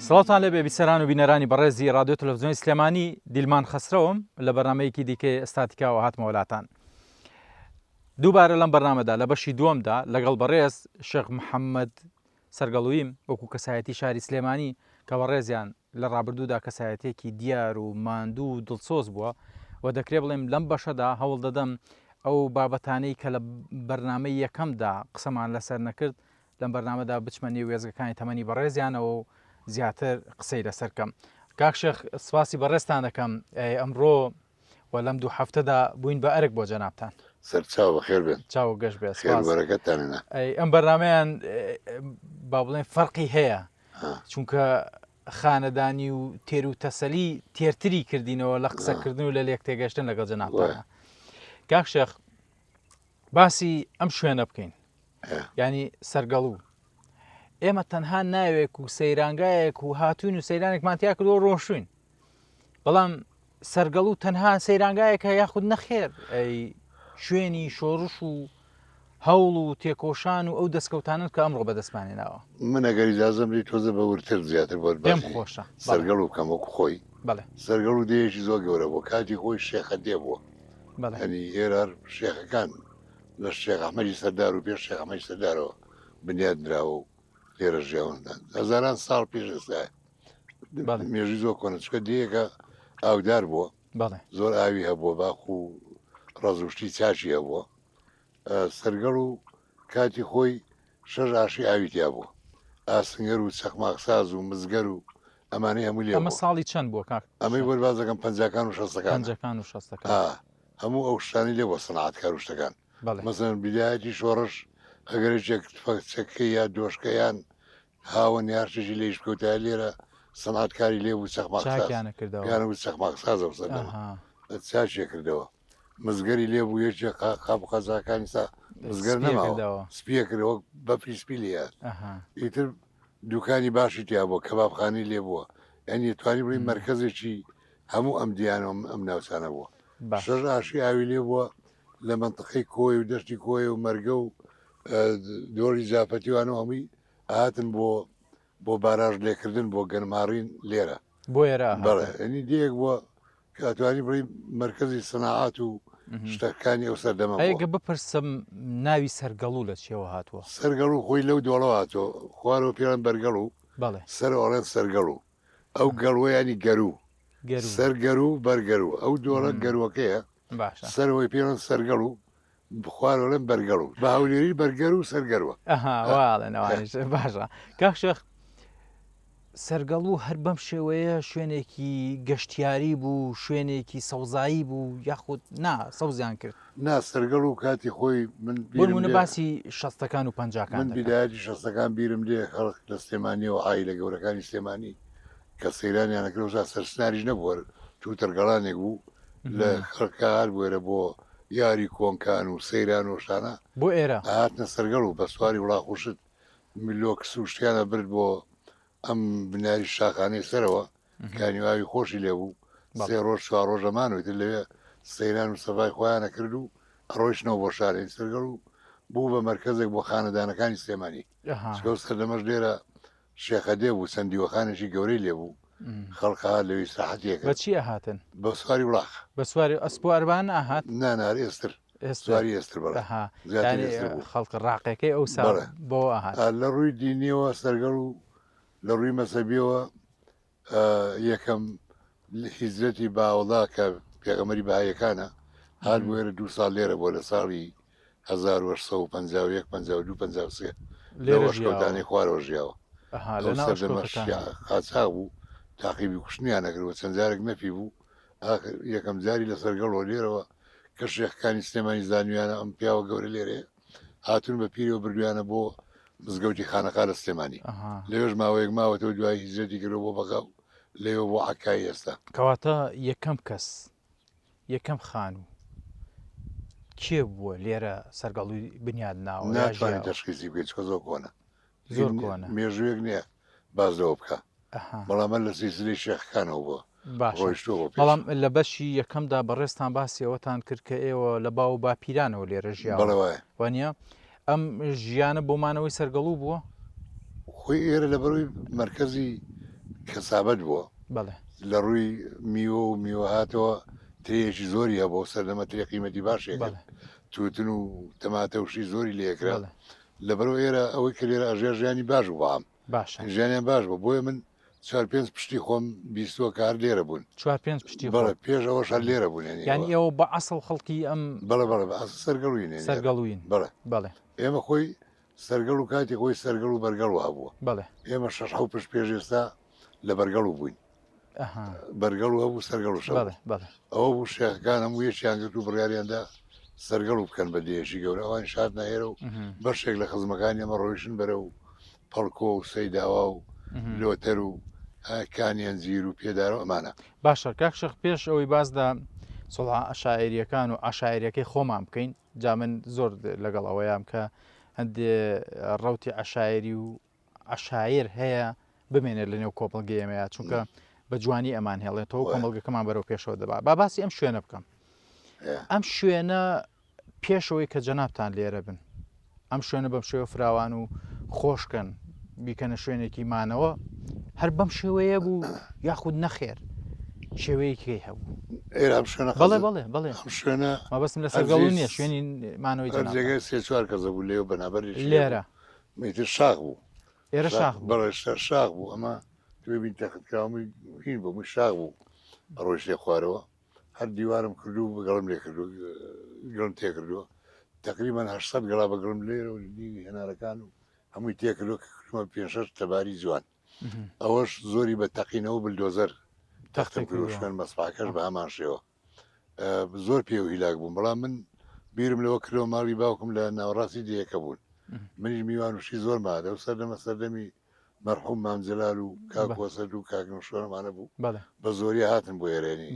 سڵاوتان لێبێ بیسەران و بینەرانی بەڕێزی ڕادیۆ تەلەفزیۆنی سلێمانی دیلمان خەسرەوم لە بەرنمەیەکی دیکەی ئەستاتیکاوە هاتمەوە لاتان دووبارە لەم بەرنامەدا لە بەشی دووەمدا لەگەڵ بەڕێز شێخ محەممەد سەرگەڵویم وەکو کەسایەتی شاری سلێمانی کە بەڕێزیان لە ڕابردوودا کەسایەتیەکی دیار و ماندوو و دڵسۆز بووە و دەکرێ بڵێم لەم بەشەدا هەوڵ دەدەم ئەو بابەتانەی کە لە بەرنامەی یەکەمدا قسەمان لەسەر نەکرد لەم بەرنامەدا بچمە نێو وێزگەکانی تەمەنی بەڕێزیانەوە و زیاتر قسەی لەسەر کەم. کاک شێخ سپاسی بەڕێزتان دەکەم ئەمڕۆ و لەم دوو هەفتەدا بووین بە ئەرک بۆ جەنابتان. سەرچاو بەخێر بێن. چاو گەش بێ خێر و بەرەکەتتان هێنا. ئەی ئەم بەرنامەیان با بڵێن فەرقی هەیە چونکە خانەدانی و تێر و تەسەلی تێرتری کردینەوە لە قسەکردن و لە لێک تێگەشتن لەگەڵ جەنابتان. کاک شێخ باسی ئەم شوێنە بکەین ینی سەرگەڵو ئێمە تەنها ناوێک و سەیرانگایەک و هاتوین و سەیرانێکمان تیا کردووە ڕۆشوین بەڵام سەرگەڵ و تەنها سەیرانگایەکە یاخود نەخێر ئەی شوێنی شۆڕش و هەوڵ و تێکۆشان و ئەو دەستکەوتانن کە ئەمڕۆ بەدەستمانێناوە من ئەگەر ئیجازەم بدەی تۆزە بە وردتر زیاتر بۆت پێم خۆشە سەرگەڵ و بکەم وەکو خۆی بەڵێ سەرگەڵ و دێیەکی زۆر گەورە بووە کاتی خۆی شێخە دێ بووە بەڵێ یانی ئێرە شێخەکان لە شێخ ئەحمەدی سەردار و پێش شێخ ئەحمەدی سەردارەوە بنیاد نراوە و لێرە ژیاون هەزاران ساڵ پێش ئێستا مێژوی زۆر کۆنە چکە دێیەکە ئاودار بووە زۆر ئاوی هەبووە باخ و ڕزوشتی چاچی هەبووە سەرگەڵ و کاتی خۆی شەش ئاشی ئاوی تیا بووە ئاسنگەر و چەخماخساز و مزگەر و ئەمانەی هەموو لێ ئەمە ساڵی چەند بووە کاک ئەمەی بۆ باز دەکەم پەنجاکان و شەستەکان پەنجەکان و شەستەکان هەموو ئەو شتانی لێ بۆ سەنعەتکار و شتەکان مەسەن بیدایەتی شۆڕش ئەگەر یەکێک تفەنگچەکەی یا دۆشکەیان هاوەن یا هەر شتێکی لێیش بکەوتایە لێرە سەنعەتکاری لێ بوو چەخماخساز چاکیانە کردەوە پێیان وت چەخماخساز ئەو سەردەمە ئەها. چاکیە کردەوە مزگەری لێ بوو یەکێ قا- قاپ و قەزاکانی سا مزگەر سپیە نەماوە کردەوە سپیە کردەوە وەک بەفری سپی لێ هات ئەها. ئیتر دوکانی باشی تیا بووە کەبابخانەی لێ بووە یعنی توانی بڵێی مەرکەزێکی هەموو ئەم دیانە و ئەم ناوچانە بووە باش شەش ئاشی ئاوی لێ بووە لە مەنتقەی کۆی و دەشتی کۆی و مەرگە و دۆڵی جافەتی وانە هەمووی ئەهاتن بۆ بۆ باراژ لێکردن بۆ گەنمهاڕین لێرە بۆ ئێرە بەڵێ ئەنی دێک بووە کە ئەتوانی بڵێی مەرکەزی سناعات و شتەکانی ئەو سەردەمە بووە. ئەگە بپرسم ناوی سەرگەڵوو لە چیەوە هاتووە؟ سەرگەڵوو خۆی لەو دۆڵەوە هاتووە خوارەوە پێڵێن بەرگەڵوو بەڵێ سەرەوە ئەڵێن سەرگەڵوو ئەو گەڵوە ینی گەروو گەروو سەر گەروو بەر گەروو ئەو دۆڵە گەرووەکەیە باشە سەرەوەی پێڵێن سەرگەڵوو خوارەوە ئەڵێن بەرگەڵوو بە هەولێری بەرگەر و سەرگەروە ئەها وا ئەڵێن ئەوانیش باشە کاک شێخ سەرگەڵوو هەر بەم شێوەیە شوێنێکی گەشتیاری بوو شوێنێکی سەوزایی بوو یاخود نا سەوزیان کرد نا سەرگەڵ و کاتی خۆی من بۆ نمونە باسی شەستەکان و پەنجاکان من بیدایەتی شەستەکان بیرم لێ خەڵک لە سلێمانیەوە عایلە گەورەکانی سلێمانی کە سەیرانیان ئەکرد ئەوسا سەرچناریش نەبوو هەر تووتڕگەڵانێک بوو لە خەڵکە هەر بوێرە بۆ یاری کۆنکان و سەیران و شتانە بۆ ئێرە ئەهاتنە سەرگەڵ و بە سواری وڵاخ و شت ملۆکس و شتیانە برد بۆ ئەم بناری شاخانەی سەرەوە کانی و ئاوی خۆشی لێ بوو سێ ڕۆژ چوار ڕۆژ ئەمان و ئیتر لەوێ سەیران و سەفای خۆیانە کرد و ئەڕۆیشتنەوە بۆ شارێن سەرگەڵ و بوو بە مەرکەزێک بۆ خانەدانەکانی سلێمانی چونکە ئەو سەردەمەش لێرە شێخەدێ بوو چەند دیوەخانێکی گەورەی لێ بوو خەڵک هات لەوێ ئیسراحەتی ئەکرد. بە چی ئەهاتن؟ بە سواری وڵاخ. بە سواری ئەسپ و ئەربان ئەهات؟ نا نا هەر ئێستر. ئێستر. سواری ئێستر بەڵێ. ئەها. زیاتر یانی ئێستر بوو. خەڵکە ڕاقیەکەی ئەوسا بەڵێ. بەوە ئەهات. لە ڕووی دینیەوە سەرگەڵ و لە ڕووی مەزهەبیەوە یەکەم هیجرەتی باوەڵا کە پێغەمبەری بەهاییەکانە هات بۆ ئێرە دوو ساڵ لێرە بووە لە ساڵی 1851 52 53 لەو لێرە ژیاوە ئەشکەوتانەی خوارەوە ژیاوە ئەها ئەو لەناو سەردەمە ئەشکەوتەکان شیعە قاچاغ بوو تاقیبی کوشتنیان ئەکرد و چەند جارێک نەفی بوو ئاخر یەکەم جاری لە سەرگەڵەوە لێرەوە کە شێخەکانی سلێمانی زانیویانە ئەم پیاوە گەورە لێرەیە هاتوون بە پیرەوە بردویانە بۆ مزگەوتی خانەقا لە سلێمانی لەوێش ماوەیەک ماوەتەوە دوای هیجرەتی کردووە بۆ بەغا و لەوێوە بۆ عەککای ئێستا. کەواتە یەکەم کەس، یەکەم خانوو کێ بووە لێرە سەرگەڵووی بنیاد ناوە یا ناتوانین ژیاوە؟ تەشخیسی بکەین چونکە زۆر کۆنە. زۆر کۆنە. مێژوویەک نییە باس لەوە بکا. ئەها. بەڵام هەر لە سیلسلەی شێخەکانەوە بووە باشە ڕۆیشتووە بۆ پێش. بەڵام لە بەشی یەکەمدا بەڕێزتان باسی ئەوەتان کرد کە ئێوە لە باو و باپیرانەوە لێرە ژیاون. بەڵێ وایە. وانییە؟ ئەم ژیانە بۆ مانەوەی سەرگەڵوو بووە؟ خۆی ئێرە لەبەرئەوەی مەرکەزی. کەسابەت بووە لە ڕووی میوە و میوەهاتەوە ترێیەکی زۆری هەبوو سەردەمە ترێ قیمەتی باشێک توتن و تەماتە وشی زۆری لێکرا لەبەرەوە ئێرە ئەوەی کە لێرە ئەژێ ژیانی باش بوو بەعام باشە ژیانیان باش بوو بۆیە من چوار پێنج پشتی خۆم بیستووە کە هەر لێرە بوون چوار پێنج پشتی بەڵێ پێش ئەوەش هەر لێرە بوون یانی یانی ئێوە بە ئەسڵ خەڵکی ئەم بەڵێ بەڵێ بە ئەسڵ سەرگەڵوین سەرگەڵوین بەڵێ بەڵێ ئێمە خۆی سەرگەڵ و کاتی خۆی سەرگەڵ و بەرگەڵ هەبووە بەڵێ ئێمە شەش حەو پشت پێش ئێستا لە بەرگەڵ و بووین بەرگەڵ و هەبوو سەرگەڵ و شەو ئەوە بوو شێخەکان هەموو یەکیان گرت و بڕیاریاندا سەرگەڵ و بکەن بە دێیەکی گەورە ئەوان شاد ناهێرە و بەشێک لە خزمەکانی ئەمە ڕۆیشن بەرە و پەڵکۆ و سەیداوا و لۆتەر و کانیان زیر و پێدارە ئەمانە. باشە کاک شێخ پێش ئەوەی باس لە سوڵحە عەشایریەکان و عەشایریەکەی خۆمان بکەین جا من زۆر لەگەڵ ئەوەیام کە هەندێ ڕوتی عەشایری و عەشایر هەیە بمێنێت لە نێو کۆمەڵگەی ئێمەیە چونکە بە جوانی ئەمان هێڵێتەوە کۆمەڵگەکەمان بەرەو پێشەوە دەبا با باسی ئەم شوێنە بکەم ئەم شوێنە پێشەوەی کە جەنابتان لێرە بن ئەم شوێنە بەم شێوە فراوان و خۆشکەن بیکەنە شوێنێکی مانەوە هەر بەم شێوەیە بوو یاخود نەخێر شێوەیەکی هەبوو ئێرە ئەم شوێنە بەڵێ بەڵێ بەڵێ ئەم شوێنە مەبەستم لە سەرگەڵ نییە شوێنی مانەوەی جێگای سێ چوار کەسە بوو لێو بەنابەری لێرە ئیتر شاخ بوو. ئێرە شاخ بوو. بەڵێ شاخ بوو ئەمە توێ بین تەخت کراومی هین بوو من شاخ بوو ڕۆیشتێ خوارەوە هەر دیوارم کردو بەگەڵم لێ کردو گڵم تێ کردووە تقریبا 800 گەڵا بە گڵم لێرە و دیوی هەنارەکان و هەمووی تێ کردو کە کردمە پێ شەش تەباری جوان ئەوەش زۆری بە تەقینەوە بلدۆزەر تەختم کردو شوێن مەسپاکەش بە هەمان شێوە زۆر پێوە هیلاک بووم بەڵام من بیرم لەوە کردەوە ماڵی باوکم لە ناوەڕاستی دێیەکە بوون منیش میوانوشی زۆر مادە و سەردەمە سەردەمی مەرحوم مام جەلال و کاک وەسەد و کاک نوشۆنمانە بوو بە زۆری هاتن بۆ ئێرێنی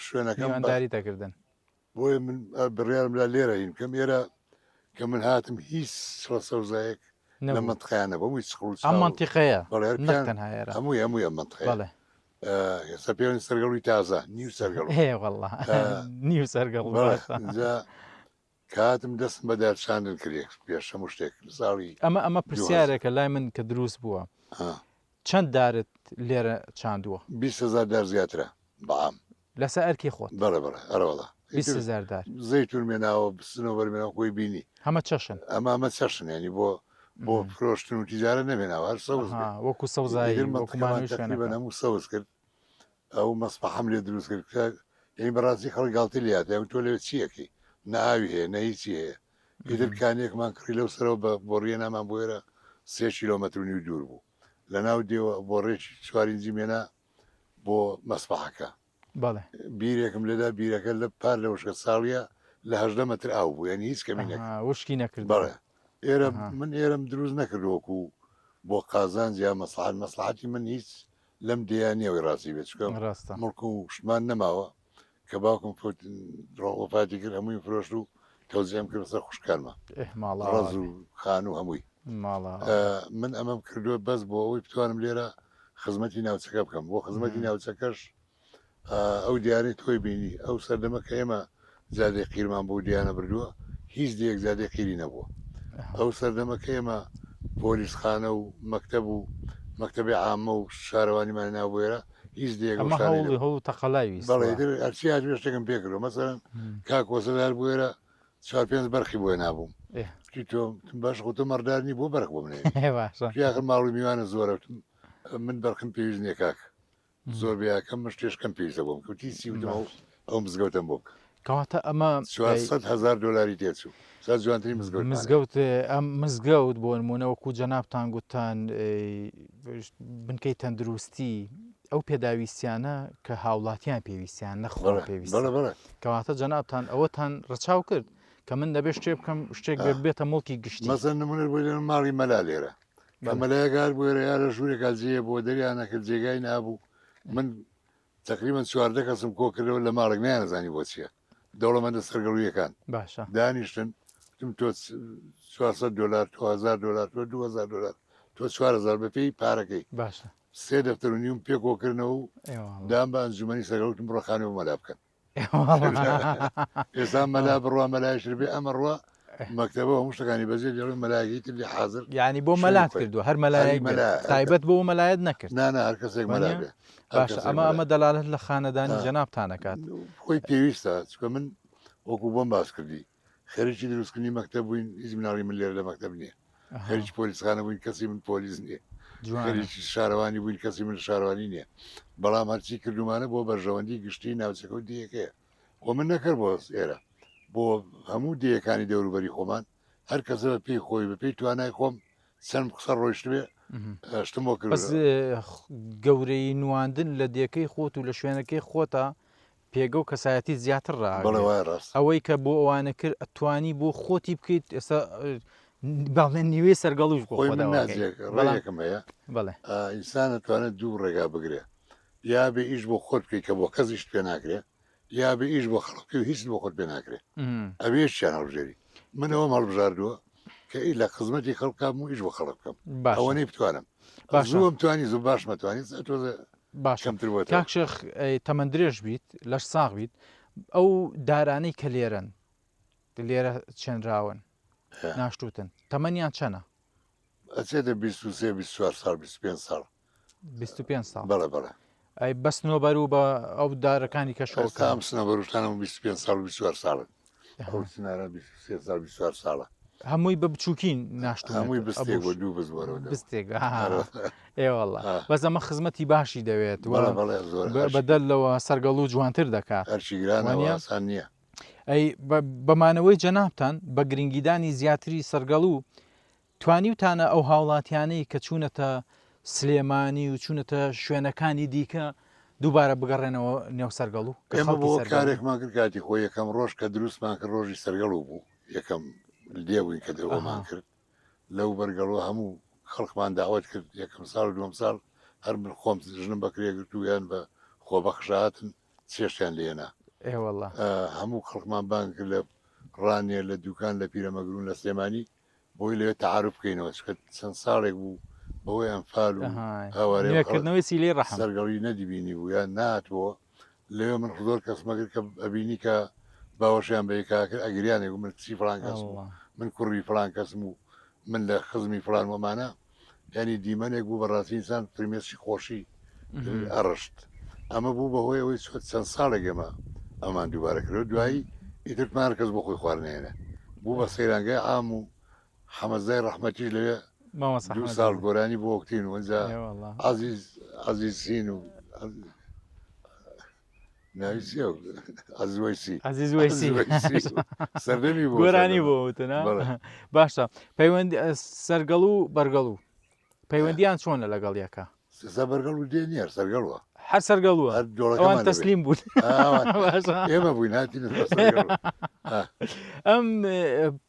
شوێنەکەم داری دەکردن بۆیە من بڕیارم لا لێرە هین بکەم ئێرە کە من هاتم هیچ چڵە سەوزایەک لە مەنتقەیانە بۆ هیچ چڵ ئەم مەنتیقەیە هەمووی هەمووی ئەم مەنتقەیە ئێستا پێوەن سەرگەڵوی تازە نیو سەرگەڵ والله نیو سەرگەڵ کاتم دەستم بە دارچاندن کرد پێش هەموو شتێک لە ساڵی ئەمە ئەمە پرسیارێکە لای من کە دروست بووە چەند دارت لێرە چاندووە؟ 20 هزار دار زیاترە بەعام لەسەر ئەرکی خۆت؟ بەڵێ بەڵێ ئەرەوەڵا. 20 هەزار دار. زەیتون مێناوە سنەوبەر مێناوە خۆی بینی. هەمە چەشن. ئەمە ئەمە چەشن یانی بۆ بۆ فرۆشتن و تیجارە نەمێناوە هەر سەوز بێ. وەکو سەوزایی وەکو مانەوەی شوێنەکە. هەموو سەوز کرد ئەو مەسبەحەم لێ دروست کرد کە یانی بەڕاستی خەڵک گاڵتەی لێ هات یانی تۆ لەوێ چی ئەکەی نە ئاوی هەیە نە هیچی هەیە ئیتر کانیەکمان کڕی لەو سەرەوە بە بۆڕیە نامان بۆ ئێرە سێ کیلۆمەتر و نیو دوور بوو لە ناو دێوە بۆڕێکی چوار ئینجی مێنا بۆ مەسبەحەکە بەڵێ. بیرێکم لێدا بیرەکە لە پار لە وشکە ساڵیە لە 18 مەتر ئاو بوو یعنی هیچ کەمی نەکرد ئەها، وشکی نەکرد بەڵێ ئێرە من ئێرەم دروست نەکرد وەکو بۆ قازانج یا مەسڵەحەت مەسڵەحەتی من هیچ لەم دێیە نییە ئەوەی ڕاستی بێت چونکە ڕاستە مڵک و شتمان نەماوە کە باوکم فوت وەفاتی کرد هەموویم فرۆشت و تەوزیعم کرد بەسەر خوشکانما ئه ماڵا ڕەز و خانوو هەمووی ماڵا من ئەمەم کردووە بەس بۆ ئەوەی بتوانم لێرە خزمەتی ناوچەکە بکەم بۆ خزمەتی ناوچەکەش ئەو دیارەی تۆی بینی ئەو سەردەمە کە ئێمە جادەی قیرمان بۆ دیانە بردووە هیچ دێیەک جادەی قیری نەبووە ئەو سەردەمە کە ئێمە پۆلیسخانە و مەکتەب و مەکتەبی عامە و شارەوانیمان ناو بۆ ئێرە هیچ دێیەک ئەمە هەوڵی هەوڵ و تەقەلای ویستوە. بەڵێ ئیتر هەرچی هات بێ شتێکم پێ کردووە مەسەلەن کاک وەسەر هەر بۆ ئێرە چوار پێنج بەرخی بۆ نابووم وتی تۆ وتم باش خۆ تۆ مەڕدار نی بۆ بەرخ بۆ من ئەهێنی باشە وتی ئاخر ماڵ و میوانە زۆرە وتم من بەرخم پێویست نییە کاک زۆر بێ کەم من شتێش کەم پێویستە بۆم وتی چی وتم ئەو ئەو مزگەوتەم بۆ بکە کەواتە ئەمە 400 هەزار دۆلاری تێچوو سا جوانترین مزگەوت مزگەوت ئەم مزگەوت بۆ نمونە وەکو جەنابتان گوتتان بنکەی تەندروستی ئەو پێداویستیانە کە هاوڵاتیان پێویستیان نەخۆ پێویست کەواتە جەنابتان ئەوەتان ڕەچاو کرد کە من دەبێت شتێ بکەم شتێک بێ بێتە مڵکی گشتی مەسەن نمونە بۆ ماڵی مەلا لێرە کە مەلایەک هات بۆ ئێرە یا لە ژوورێکا جێیە بۆ دەریانە کرد جێگای نابوو من تقریبا 14 کەسم کۆ کردەوە لە ماڵێک نەیانەزانی بۆ چییە دەوڵەمەندە سەرگەڵویەکان باشە دانیشتن وتم تۆ 400 دلار تۆ 1000 دلار تۆ 2000 دلار تۆ 4000 بەپێی پارەکەی باشە سێ دەفتەر و نیوم پێ کۆکردنەوە و دام بە ئەنجومەنی سەرگەڵوتم بڕۆ خانوو مەلا بکەن ئێستا مەلا بڕوا مەلایشتر بێ ئەمە ڕوا. مەکتەبە هەموو شتەکانی بەجێ دێڵێ مەلایەکی تر لێ حازر یعنی بۆ مەلات کردووە هەر مەلایەک تایبەت بۆ مەلایەت نەکرد نا نا هەر کەسێک مەلا بێ باشە ئەمە ئەمە دەلالەت لە خانەدانی جەنابتان ئەکات. خۆی پێویستە چونکە من وەکو بۆم باس کردی خەریکی دروستکردنی مەکتەب بووین هیچ مناڵی من لێرە لە مەکتەب نییە خەریکی پۆلیسخانە بووین کەسی من پۆلیس نییە خەریکی شارەوانی بووین کەسی من شارەوانی نییە بەڵام هەرچی کردومانە بۆ بەرژەوەندی گشتی ناوچەکە و دیەکەیە و من نەکرد بۆ ئێرە بۆ هەموو دێیەکانی دەوروبەری خۆمان هەر کەسە بە پێی خۆی بە پێی توانای خۆم چەند قسە ڕۆیشتبێ شتم بۆ کرد بەس گەورەی نواندن لە دێکەی خۆت و لە شوێنەکەی خۆتە پێگە و کەسایەتی زیاتر ڕاگرێت ڕاست ئەوەی کە بۆ ئەوانە کرد ئەتوانی بۆ خۆتی بکەیت ئێستا باڵێن نیوەی سەرگەڵوش بۆ خۆی من نازێک ڕێیەکم هەیە بەڵێ ئینسان ئەتوانێت دوو ڕێگا بگرێ یا بێ ئیش بۆ خۆت بکەیت کە بۆ کەس ئیشت پێ ناکرێ یا بێ ئیش بۆ خەڵک بکەی و هیچت بۆ خۆت پێ ناکرێ ئەبێ یەکیان هەڵبژێری من ئەوەم هەڵبژاردووە کە ئی لە خزمەتی خەڵکام و ئیش بۆ خەڵک بکەم باشە ئەوەنەی بتوانم باشە زووم توانی زوو باشمە توانی تۆزە باشە کەمتر بۆتەوە کاک شێخ ئەی، تەمەن درێژ بیت لەش ساغ بیت ئەو دارانەی کە لێرەن لێرە چێنراون ناشتوتن تەمەنیان چەنە؟ ئەچێتە 23 24 ساڵ 25 ساڵ 25 ساڵ بەڵێ بەڵێ ئەی بەس نۆبەر و بە ئەو دارەکانی کە شەوە ئێستا ئەم سنەبەروشتانم 25 ساڵ 24 ساڵن ئەو سنارە 23 ساڵ 24 ساڵە هەمووی بە بچووکی ناشتوونەتە هەمووی بستێک بۆ دوو بز وەرەوە بستێک ئێوەڵە بەس ئەمە خزمەتی باشی دەوێت بەڵێ بەڵێ زۆر بەدەر لەوە سەرگەڵ و جوانتر دەکات هەرچی گرانە ئاسان نییە ئەی بە مانەوەی جەنابتان بە گرنگیدانی زیاتری سەرگەڵو توانیوتانە ئەو هاوڵاتیانەی کە چوونەتە سلێمانی و چوونەتە شوێنەکانی دیکە دووبارە بگەڕێنەوە نێو سەرگەڵو کە ئێمە بۆ کارێکمان کرد کاتی خۆی یەکەم ڕۆژ کە دروستمان کرد ڕۆژی سەرگەڵو بوو یەکەم لێ بووین کە دەوەمان کرد لەو بەرگەڵوە هەموو خەڵکمان داوەت کرد یەکەم ساڵ و دووەم ساڵ هەر من خۆم ژنم بەکرێ گرت و یان بە خۆبەخش هاتن چێشتیان لێنا. ئێ وەڵا. هەموو خەڵکمان بانگ کرد لە ڕانیە، لە دوکان، لە پیرەمەگرون، لە سلێمانی بۆی لەوێ تەعاروف بکەینەوە چونکە چەند ساڵێک بوو بەهۆی ئەنفال و هاوارەیەوە خەڵک نوێکردنەوەی سیلەی ڕەحم. سەرگەڵی نەدیبینیبوو یان نەهاتبۆوە لەوێ من زۆر کەسم ئەگرت کە ئەبینی کە باوەشیان بە یەکا ئەکرد ئەگریان ئەیگوت من کچی فڵان کەسم و من کوڕی فڵان کەسم و من لە خزمی فڵان و ئەمانە یانی دیمەنێک بوو بەڕاستی ئینسان فرمێسکی خۆشی ئەڕشت ئەمە بوو بەهۆی ئەوەی چەند ساڵێک ئێمە ئەمان دووبارە کردەوە دوایی ئیتر هەر کەس بۆ خۆی خواردنێنە بوو بە سەیرانگای عام و حەمەزای ڕەحمەتیش لەوێ دوو ساڵ گۆرانی بۆ وەکتین و ئینجا عەزیز عەزیز سین و ناوی چییە عەزیز وەیسی عەزیز وەیسی سەردەمی بۆ گۆرانی بۆ وتنا باشە پەیوەندی سەرگەڵ و بەرگەڵ و پەیوەندیان چۆنە لەگەڵ یەکە سزا بەرگەڵ و دێ نییە سەرگەڵوە هەر سەرگەڵوە هەر دۆڵەکەمان تەسلیم بوون ئێمە بووین هاتین ئەم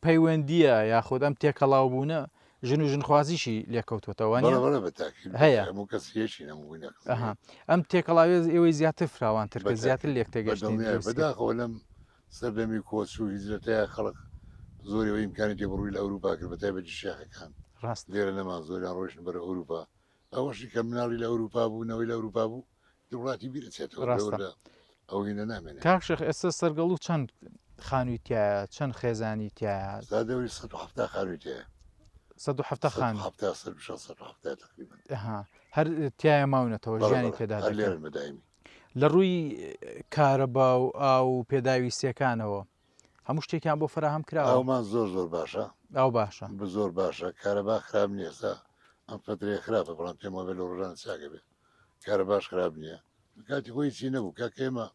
پەیوەندیە یاخود ئەم تێکەڵاو بوونە ژن و ژنخوازیشی لێکەوتوتەوە هەیە هەموو کەس یەکی نەمووینە ئەم تێکەڵاوێز ئێوەی زیاتر فراوانتر کە زیاتر لێک تێگەشتن بەداخەوە لەم سەردەمی کۆچ و هیجرەتەیە خەڵک زۆری ئەوەی ئیمکانی تێبڕووی لە ئەوروپا کرد بەتایبەتی شێخەکان ڕاست لێرە نەمان زۆریان ڕۆیشتن بەرەو ئەوروپا ئەوەشی کە مناڵی لە ئەوروپا بوو نەوەی لە ئەوروپا بوو دی وڵاتی بیر ئەچێتەوە ڕاستە. لە ئەو هینە نامێنێ. کاک شێخ ئێستا سەرگەڵوو چەند خانووی تیایە چەند خێزانی تیایە؟ ئێستا دەوری 170 خانووی تیایە. 170 خانوو. 170 160 170 تقریبا. ئەها هەر تیایە ماونەتەوە بەڵێ ژیانی بەڵێ تێدا هەر دەکەن. لێرەن بە دایمی. لە ڕووی کارەبا و ئاو و پێداویستیەکانەوە هەموو شتێکیان بۆ فەراهەم کراوە؟ ئاومان زۆر زۆر باشە. ئاو باشە. زۆر باشە کارەبا خراپ نییە ئێستا ئەم فترەیە خراپە بەڵام پێم وابێ لە ڕۆژانە چاکە بێ کارەباش خراپ نییە کاتی خۆی هیچی نەبوو کاکە ئێمە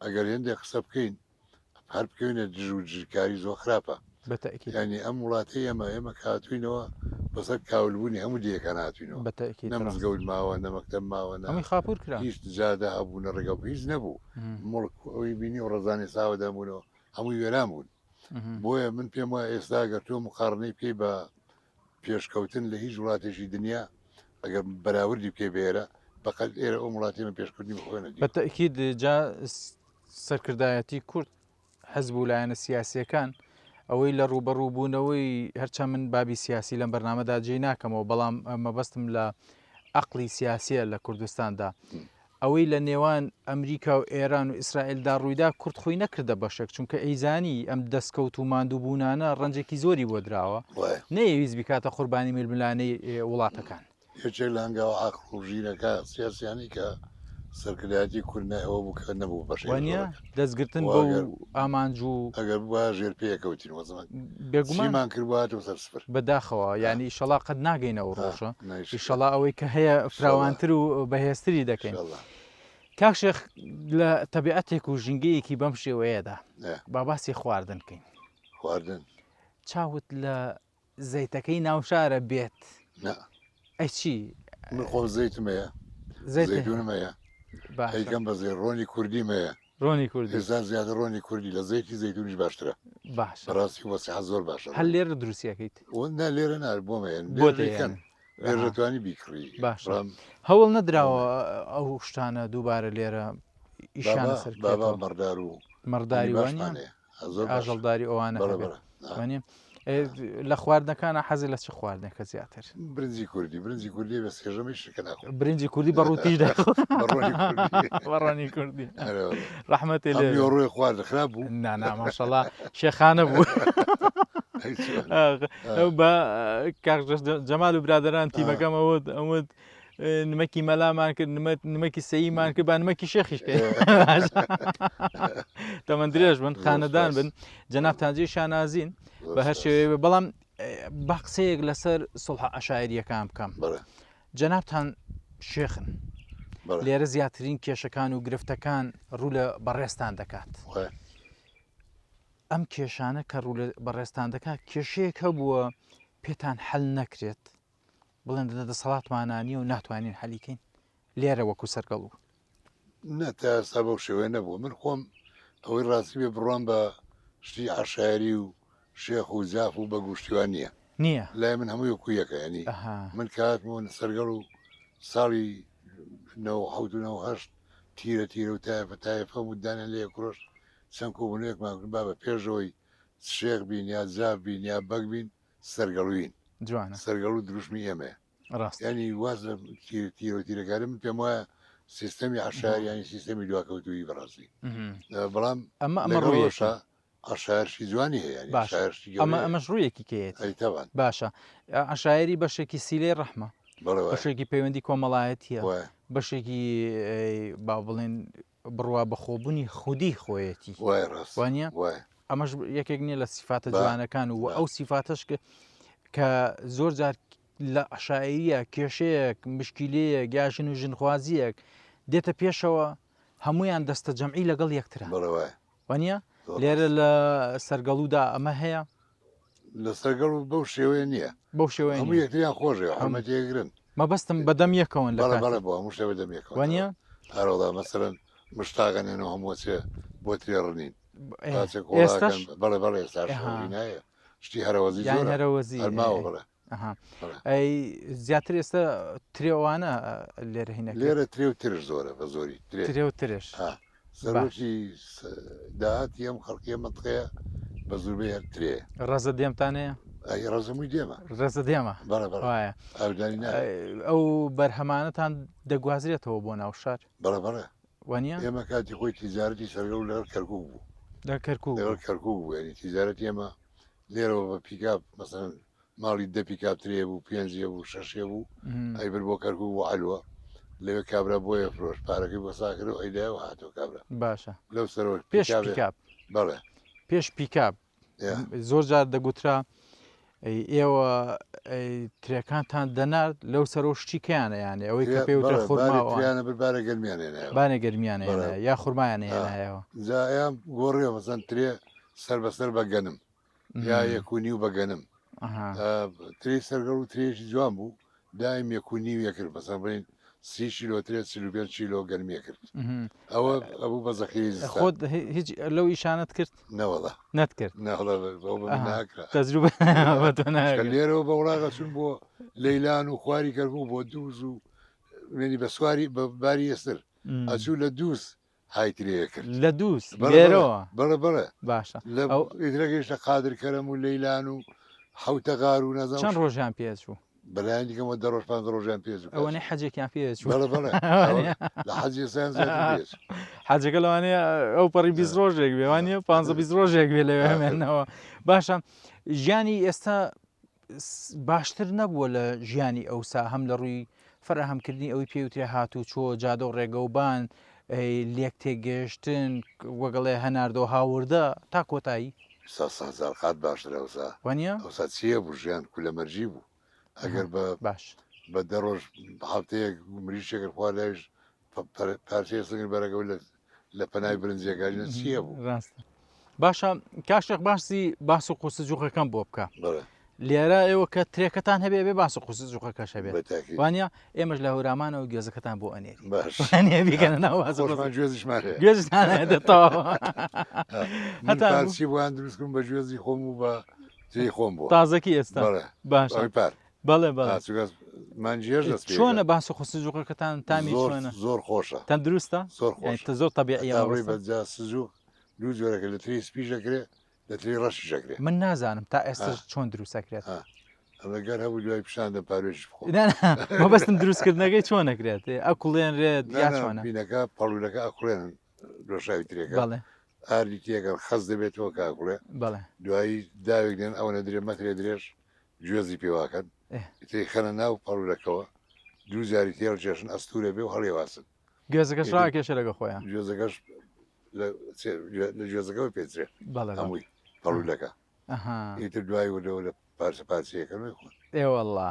ئەگەر هێندێک قسە بکەین هەر بکەوینە دژ و دژکاری زۆر خراپە بە تەئکید. یانی ئەم وڵاتەی ئێمە ئێمە کە هاتووینەوە بەسەر کاولبوونی هەموو دێیەکان هاتووینەوە بە تەئکید نە ڕاستە. مزگەوت ماوە نە مەکتەب ماوە نە هەمووی خاپوور کرا. هیچ جادە هەبوو نە ڕێگا بوو هیچ نەبوو موڵک ئەوی بینی و ڕەزانی ساوەدان بوونەوە هەمووی وێران بوون بۆیە من پێم وایە ئێستا گەر تۆ مقارنەی بکەی بە پێشکەوتن لە هیچ وڵاتێکی دنیا ئەگەر بەراوردی بکەی بە ئێرە بەقەد ئێرە ئەو وڵاتی من پێشکەوتنی بە خۆیان بە تەئکید جا سەرکردایەتی کورد حزب و لایەنە سیاسیەکان ئەوەی لە ڕووبەڕووبوونەوەی هەرچەند من بابی سیاسی لەم بەرنامەدا جێی ناکەمەوە بەڵام مەبەستم لە ئەقلی سیاسیە لە کوردستاندا. ئەوەی لە نێوان ئەمریکا و ئێران و ئیسرائیلدا ڕوویدا کورد خۆی نەکردە بەشێک چونکە ئەیزانی ئەم دەستکەوت و ماندووبوونانە ڕەنجێکی زۆری بۆ دراوە نەیەویست بیکاتە قوربانی ململانێی وڵاتەکان. یەکێک لە هەنگاوە عاقڵ و ژیرەکە سیاسیانەی کە سەرکردایەتی کورد نای ئەوە بوو کە نەبوو بەشێک لە وانە زۆرەکان. دەستگرتن وە بەو ئەگەر ئامانج و ئەگەر بوایە ژێر پێ کەوتین وەزمان بێگومان چیمان کرد بوایەتەوە سەر سفر. بەداخەوە ئا. یانی ئیشەڵا قەت ناگەینە ئەو ئا ڕۆژە نا ئیشەڵا. ئیشەڵا ئەوەی کە هەیە ئیشەڵا. فراوانتر و بەهێزتری دەکەین. ئیشەڵا. کاک شێخ لە تەبیعەتێک و ژینگەیەکی بەم شێوەیەدا ئێ. با باسی خواردن کەین. خواردن. چاوت لە زەیتەکەی ناوشارە بێت. نا. ئەی چی؟ من خۆم زەیتم هەیە. زەیت زەیتونم هەیە. باشە. ئەیکەم بە زەیت ڕۆنی کوردیم هەیە. ڕۆنی کوردی. ئێستا زیاتر ڕۆنی کوردی لە زەیتی زەیتونیش باشترە. باشە. بەڕاستی بۆ سیحەت زۆر باشە. هەر لێرە دروستی ئەکەیت؟ نا لێرە نا بۆم هەیە. بۆت لێرە دەیکەن. هەیە. لێرە دەتوانی بیکڕی. باشە. بەڵام هەوڵ بۆم نەدراوە هەیە. ئەو شتانە دووبارە لێرە ئیشیان بابا لەسەر بابا بکرێتەوە؟ مەڕدار و مەڕداری هینی وانە؟ باشمان هەیە. زۆر باشە. ئاژەڵداری ئەوانە بەڵێ هەبێت. بەڵێ. ئا. وانە؟ لە خواردنەکانە حەزی لە چ خواردنێکە زیاتر؟ برنجی کوردی برنجی کوردی بە سێژەمەی شکە ناخۆم. برنجی کوردی بە ڕووتیش دەخۆ بە ڕۆنی کوردی. بە ڕۆنی کوردی. ئەرێ وەڵا. ڕەحمەتێ ئەم لێ بێ. نیوەڕۆی خوارد خراپ بوو؟ نا نا ماشەڵا شێخانە بوو. ئەی چۆن؟ ئاخ، ئا. بە کاک جەمال و برادەران ئا. تیمەکەم ئەوت ئەوت نمەکی مەلامان کرد نمەکی سەیمان کرد با نمەکی شێخیش کەین تەمەن درێژ بن خانەدان بن جەنابتان جێی شانازین بە هەر شێوەیە بەڵام با قسەیەک لەسەر سڵح عشاعریەکان بکەم جەنابتان شێخن لێرە زیاترین کێشەکان و گرفتەکان ڕوو لە بەڕێستان دەکات ئەم کێشانە کە ڕوو لە بەڕێستان دەکات کێشەیەک هەبووە پێتان حل نەکرێت بڵێن لە دەسەڵاتمانا نییە و ناتوانین حەلی کەین لێرە وەکو سەرگەڵوو؟ نا تا ئێستا بەو شێوەیە نەبووە من خۆم ئەوەی ڕاستی بێ بڕوام بە شتی عەشایەری و شێخ و جاف و بەگ و شتی وا نییە نییە لای من هەمووی وەکو یەکە یانی ئەها من کە هاتمەوە سەرگەڵ و ساڵی 97 و 98 تیرە تیرە و تایەفە تایەفە و دانیان لێ کرۆشت چەند کۆبوونەوەیەکمان کرد بابە پێشەوەی شێخ بین یا جاف بین یا بەگ بین سەرگەڵوین. جوانە. سەرگەڵو دروشمی ئێمەیە. ڕاستە. یانی واز لە تیرە تیرە و تیرەکاری من پێم وایە سیستەمی عەشایەر یانی سیستەمی دواکەوتوویی بەڕاستی. بەڵام ئەمە ئەمە لەگەڵ ڕوویەکی. ئەوەشا عەشایەرشی جوانی هەیە یانی باشە عەشایەرشی ئەمە گەورەیە. ئەمەش ڕوویەکی کەیەتی. ئەی تەبعەن. باشە عەشایەری بەشێکی سیلەی ڕەحمە. بەڵێ وایە. بەشێکی پەیوەندی کۆمەڵایەتییە. وایە. بەشێکی با بڵێن بڕوا بەخۆبوونی خودی خۆیەتی. وایە ڕاست. وانییە؟ وایە. ئەمەش یەکێک نییە لە سیفاتە با جوانەکان و با. ئەو سیفاتەش کە کە زۆر جار لە عەشایریە کێشەیەک مشکیلەیەک یا ژن و ژنخوازیەک دێتە پێشەوە هەمویان دەستە جەمعی لەگەڵ یەکترا بەڵێ وایە. وانە زۆر لێرە ڕاست. لە سەرگەڵودا ئەمە هەیە لە سەرگەڵ و بەو شێوەیە نییە. بەو شێوەیە هەموو نییە. یەکتریان خۆشە هەم حرمەتی یەکگرن. مەبەستم بەدەم یەکەوەن لە بەڵێ کاتی بەڵێ بۆ هەموو شتێ بەدەم یەکەوەن وانە؟ ئەرەوەڵا مەسەلەن مشتاقە نێن و هەموو چێ بۆ ترێ ڕنین ئێ، تاچێ ئێستاش کۆڵاکەن بەڵێ بەڵێ ئێستاش ئەها. هەوری نایە شتی هەرەوەزی یان زۆرە هەرەوەزی هەر ئێ، ماوە ئێ. بەڵێ ئەها. بەڵێ. ئەی زیاتر ئێستا ترێوانە لێرە هینەکرێت لێرە ترێ و ترش زۆرە بە زۆری ترێ ترێ و ترش ها باش سەرۆکی داهاتی ئەم خەڵکی ئەم مەنتقەیە بە زۆربەی هەر ترێیە ڕەزە دێمتان هەیە ئەی ڕەزەمووی دێمە ڕەزە دێمە بەڵێ بەڵێ وایە ئاودانی ناوێ ئەو بەرهەمانەتان دەگوازرێتەوە بۆ ناو شار بەڵێ بەڵێ وانە ئێمە کاتی خۆی تیجارەتی سەرگەڵ لەگەڵ کەرکوک بوو لە کەرکوک لەگەڵ بوو کەرکوک بوو یعنی تیجارەتی ئێمە لێرەوە بە پیکاب مەسەلەن ماڵی دە پیکاب ترێ بوو پێنجێ بوو شەشێ بوو ئەیبرد بۆ کەرکوک بۆ عەلوە لەوێ کابرا بۆیە فرۆشت پارەکەی بۆ ساکرد و ئەیدایەوە هاتەوە کابرا باشە لەو سەرەوە پێش پیکابێ پیکاب بەڵێ پێش پیکاب یا. زۆر جار دەگوترا ئێوە ترێکانتان دەنارد لەو سەرۆ شتی کەیانە یانێ ئەوەی کە ترێ- پێوترە بەڵێ، خورما بارێ ئەوان. تریانە بر بارە گەرمیان هێنایەوە بانێ گەرمیان بەڵێ. هێنایە یا خورمایان آ. هێنایەوە جا ئەیان گۆڕیەوە مەسەن ترێ سەر بەسەر بە گەنم یا یەک و نیو بە گەنم ترێی سەرگەڵ و ترێیەکی جوان بوو دایم یەک و نیو یەکرد مەسەن بڵین سی کیلۆ ترێ 45 کیلۆ گەنمی کرد ئەوە ئەبوو بە زەخیرەی زستان خۆت هیچ لەو ئیشانت کرد نەوەڵا نەت کرد نەوەڵا بەوە بە من ناکرا تەجروبە بە تۆ چونکە ناکرد. لێرەوە بە وڵاغە چوون بۆ لەیلان و خواری کەرکوک بۆ دووز و یعنی بە سواری بە باری ئێستر ئەچوو لە دووز های ترێ کرد لە دووز بەڵێ لێرەوە بەڵێ بەڵێ باشە لە ئەو ئیترە گەیشتە قادر کەرەم و لەیلان و حەوتەغار و نازانم چەند ڕۆژیان پێچوو؟ بەلایەن دیکەمەوە دە ڕۆژ پانزە ڕۆژیان پێ چوو ئەوەنەی حەجێکیان پێ چوو بەڵێ بەڵێ لە حەجی ئێستایان زیاتر پێ چوو حەجەکە لەوانەیە ئەو پەڕی 20 ڕۆژێک بێ وانە 15 20 ڕۆژێک بێ لەوێ هەمێنەوە باشە ژیانی ئێستا باشتر نەبووە لە ژیانی ئەوسا هەم لە ڕووی فەراهەمکردنی ئەوەی پێوترێ هاتوچۆ جادە و ڕێگە و بان لێک تێگەشتن وەگەڵێ هەناردە و هاوردە تا کۆتایی. ئێستا سەهزار قات باشترە ئەوسا وانیە؟ ئەوسا چیە بوو ژیان کولەمەرگی بوو ئەگەر بە باش بە دە ڕۆژ هەفتەیەک مریشێکت خوارد ئەویش پارچەیە سنگر بەرەکەوە لە لە پەنای برنجێکا ژنە چییە بوو ڕاستە باشە کاشێک باسی باس و قوسە جوخەکەم بۆ بکە لێرە ئێوە کە ترێکەتان هەبێ بێ باس و قوسە جوخەکەش هەبێت وانە ئێمەش لە هەورامانەوە گوێزەکەتان بۆ ئەنێری بیکەنە ناو گوێزیشمان گوێزتان هەتا چی بۆیان دروستکم بە گوێزی خۆم و بە تری خۆم بوو تازەکی ئێستا باش پار بەڵێ بەڵێ چونکە مانگی هێش دەست پێ چۆنە باس و سجوقەکەتان تامی زۆر چۆنە زۆر خۆشە تەندروستە زۆر یانی خۆشە تە زۆر تەبیعیە هەتا ڕووی مەبەستم بە جا سجوق دوو جۆرەکە لە تری سپیش ئەکرێ لە تری ڕەشیش ئەکرێ من نازانم تا ئێستاش آه. چۆن دروست ئەکرێت آه. ئەمە گەر هەبوو دوای پیشان دەم پاروێکیش بخۆ نا نا مەبەستم دروستکردنەکەی چۆن ئەکرێت ئەکوڵێنرێت نا یا نا چۆنە بینەکە پەڵوولەکە ئەکوڵێنن دۆشاوی ترێکە بەڵێ ئاردی تێکەن خەست دەبێتەوە کە ئەکوڵێ بەڵێ دوایی داوێک دێن ئەوەنە درێ مەترێ درێژ گوێزی پێواکەن ئیتر خەنە ناو پەڕورەکەوە دوو جاری تێڵ کێشن ئەستورە بێ و هەڵیواسن گوێزەکەش ڕاکێشە لەگە خۆیان گوێزەکەش لە گوێزەکەەوە پێچرێ هەمووی پەڕولەکە ئیتر دوای وردەوە لە پارچە پارچەیەکە خۆن ئێوەڵا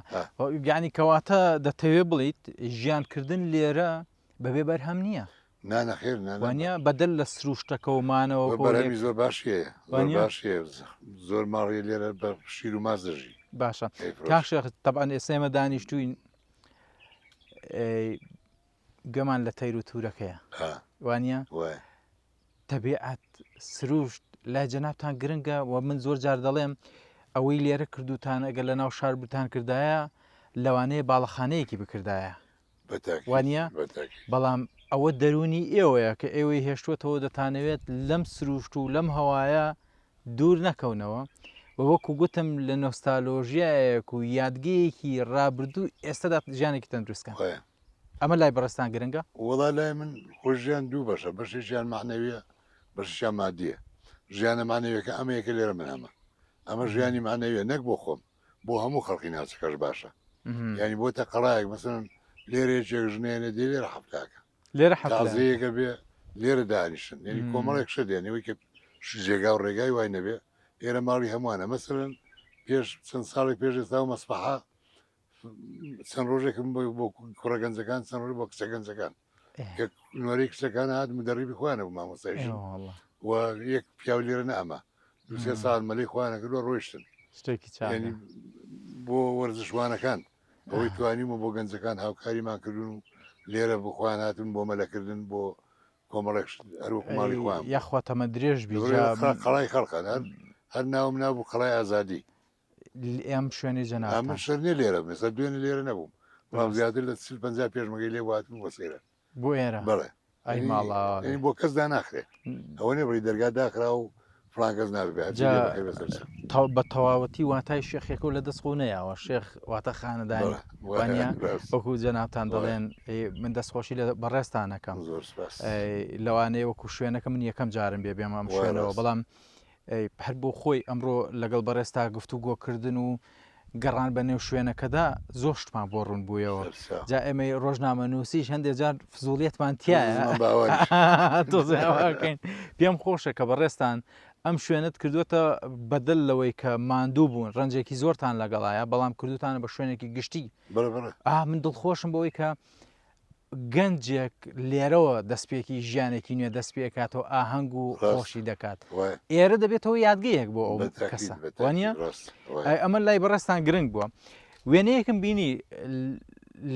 یعنی کەواتە دەتەوێ بڵیت ژیانکردن لێرە بەبێ بەرهەم نییە. نا نەخێر نا نا. وانیە بەدەر لە سروشتەکە و مانەوە وە کۆ بەرهەمی لێک زۆر باشی هەیە زۆر وانیە؟ باشی هەیە زۆر ماڵی لێرە بە شیر و ماست دەژی باشە ئەیفرۆشن. کاک شێخ تەبعەن ئێستا ئێمە دانیشتووین ئەی، گوێمان لە تەیر و تورەکەیە ها وانیە؟ وایە. تەبیعەت سروشت لای جەنابتان گرنگە و من زۆر جار دەڵێم ئەوەی لێرە کردوتان ئەگەر لە ناو شار بتان کردایە لەوانەیە باڵەخانەیەکی بکردایە وانە بەڵام ئەوە دەرونی ئێوەیە کە ئێوەی هێشتوەتەوە دەتانەوێت لەم سروشت و لەم هەوایە دوور نەکەونەوە و وەکو گوتم لە نۆستالۆژیایەک و یادگەیەکی ڕابردوو ئێستادا ژیانێکی تەندروستکەن ئەمە لای بەڕێزتان گرنگە؟ وەڵا لای من خۆ ژیان دوو بەشە بەشێکیان مەعنەویە بەشێکیان مادیە ژیانە مەعنەویەکە ئەمەیە کە لێرە من هەمە ئەمە ژیانی مەعنەویە نەک بۆ خۆم بۆ هەموو خەڵکی ناوچەکەش باشە یعنی بۆتە قەڵایەک مەسەن لێرە یەکێک ژنێنێ دێ لێرە حەفتاکە لێرە حەفتاکە تازەیەکە بێ لێرە دانیشن یعنی کۆمەڵێک شت دێن ئەوەی کە جێگا و ڕێگای وای نەبێ ئێرە ماڵی هەمووانە مەسەلەن پێش چەند ساڵێک پێش ئێستا و مەسبەحە چەند ڕۆژێکم بۆ بۆ کوڕە گەنجەکان چەند ڕۆژ بۆ کچە گەنجەکان کە نۆرەی کچەکان هات مدەڕیبی خۆیانە بوو مامۆستایشن ئێوەڵا و یەک پیاو لێرە نەئەما دوو سێ ساڵ مەلەی خۆیانە کردووە ڕۆیشتن شتێکی چاکە یعنی بۆ وەرزشوانەکان ئەوەی توانیمە بۆ گەنجەکان هاوکاریمان کردوون و لێرە بۆ خۆیان هاتون بۆ مەلەکردن بۆ کۆمەڵێک شت هەر وەکو ماڵی ئەی خۆیان بوو. یاخوا تەمەن درێژ بی جا قەڵای خەڵکان هەر هەر ناوم نابوو قەڵای ئازادی ئەم شوێنەی جەنابتان. من شەر نیە لێرە بم ئێستا دوێنێ لێرە نەبووم بەڵام زیاتر لە 40 50 پێشمەگەی لێ هاتبوو بۆ سەیران. بۆ ئێرە؟ بەڵێ. ئەی ماڵاوا بێ. یعنی بۆ کەس داناخرێ ئەوە نیە بڵێی دەرگا داخرا و فڵان کەس نابێ بێ هەرچی جا لێ بەخێر بێ سەرچاو. بە تەواوەتی واتای شێخێکە و لە دەست خۆ نەیاوە شێخ واتە خانەدانی بەڵێ وایە وانە ڕاست. وەکو جەنابتان وایە. دەڵێن من دەستخۆشی لە بەڕێزتان ئەکەم زۆر سپاس. لەوانەیە وەکو شوێنەکە من یەکەم جارم بێ بێمە ئەم وایە شوێنەوە ڕاست. بەڵام هەر بۆ خۆی ئەمڕۆ لەگەڵ بەڕێزتا گفتوگۆ کردن و گەڕان بە نێو شوێنەکەدا زۆر شتمان بۆ ڕوون بوویەوە جا ئێمەی ڕۆژنامە نووسیش هەندێک جار فزوڵیەتمان تایە تۆزێ پێم خۆشە کە بەڕێزتان ئەم شوێنت کردوێتە بەدەل لەوەی کە ماندوو بوون ڕەنجێکی زۆرتان لەگەڵایە بەڵام کردوتانە بە شوێنێکی گشتی ئا من دڵخۆشم بەوەی کە گەنجێک لێرەوە دەستپێکی ژیانێکی نوێ دەست پێکاتەوە ئاهەنگ و خۆشی دەکات ئێرە دەبێتەوە یادگەیەک بۆ ئەو کەسە وانە ئەمە لای بەڕێزتان گرنگ بووە وێنەیەکم بینی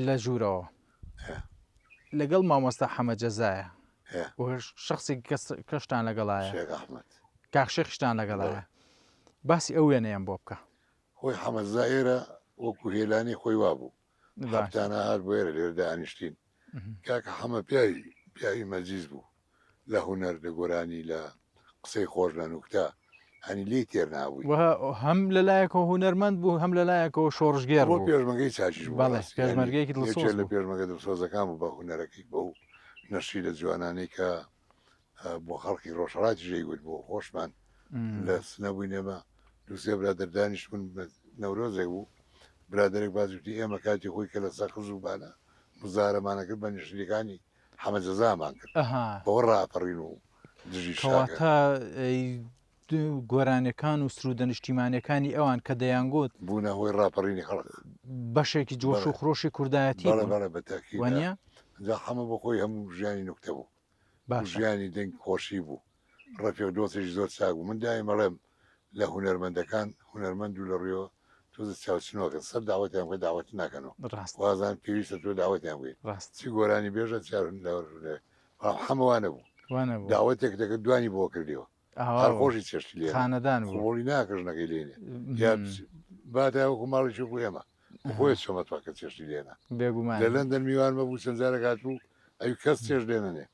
لە ژوورەوە لەگەڵ مامۆستا حەمە جەزایە شخصی کەشتان لەگەڵایە کاک شێخشتان لەگەڵایە باسی ئەو وێنەیەم بۆ بکە خۆی حەمەزا ئێرە وەکو هێلانی خۆی وابوو هەفتانە هات بۆ ئێرە لێرە دانیشتین کاکە حەمە پیاوی پیاوی مەجیز بوو لە هونەر لە گۆرانی لە قسەی خۆش لە نوکتە. هەنی لێی تێر نابووی. و هەم لە لایەکەوە هونەرمەند بوو هەم لە لایەکەوە شۆڕشگێڕ بۆ بوو. پێشمەرگەی چاکیش بوو بەڵێ بەڕاستی یانی پێشمەرگەیەکی دڵسۆز یەکێ لە بوو. پێشمەرگە دڵسۆزەکان بوو بە هونەرەکەی بەو نەشیدە جوانانەی کە بۆ خەڵکی ڕۆژهەڵاتیش ئەیگوت بۆ خۆشمان لە سنە بووین ئێمە دوو سێ برادەر دانیشتبوون نەورۆزێک بوو برادەرێک باسی وتی ئێمە کاتی خۆی کە لە سەقز و بانە مزارەمانە کرد بە نشریەکانی حەمە جەزامان کرد بەوە ڕاپەڕین و دژی شاکە. کەواتە گۆرانیەکان و سرودە نیشتیمانیەکانی ئەوان کە دەیانگوت. بوونە هۆی ڕاپەڕینی خەڵک. بەشێکی جۆش و خرۆشی کوردایەتی بوون. بەڵێ بەڵێ بە تەئکید. وانیە؟ جا حەمە بۆ خۆی هەموو ژیانی نوکتە بوو. باشە. ژیانی دەنگ خۆشی بوو. ڕەفیق دۆستێکی زۆر چاک بوو. من دایم ئەڵێم لە هونەرمەندەکان هونەرمەند و لە ڕویەوە تۆزە چاوچنۆکن سەر داوەتیان بکە داوەت ناکەنەوە. ڕاستە. وازان پێویستە تۆ داوەتیان بکەی. ڕاستە. چ گۆرانی بێژە چ هونەر بەڵام حەمە وا نەبوو. وا نەبوو. داوەتێک دەکرد دوانی بۆ کردیەوە. ئاوا هەر بوو. خۆشی چێشتی لێنا. خانەدان بوو. قبوڵی ناکرد ژنەکەی لێنێ. یا باتا وەکو ماڵێکی وەکو ئێمە. خۆی چۆ مەتبەخ کە چێشتی لێنا. بێگومان. لە لەندەن میوان مەبوو چەند جارێک هاتبوو ئەوی کەس چێشت لێ نەنێ.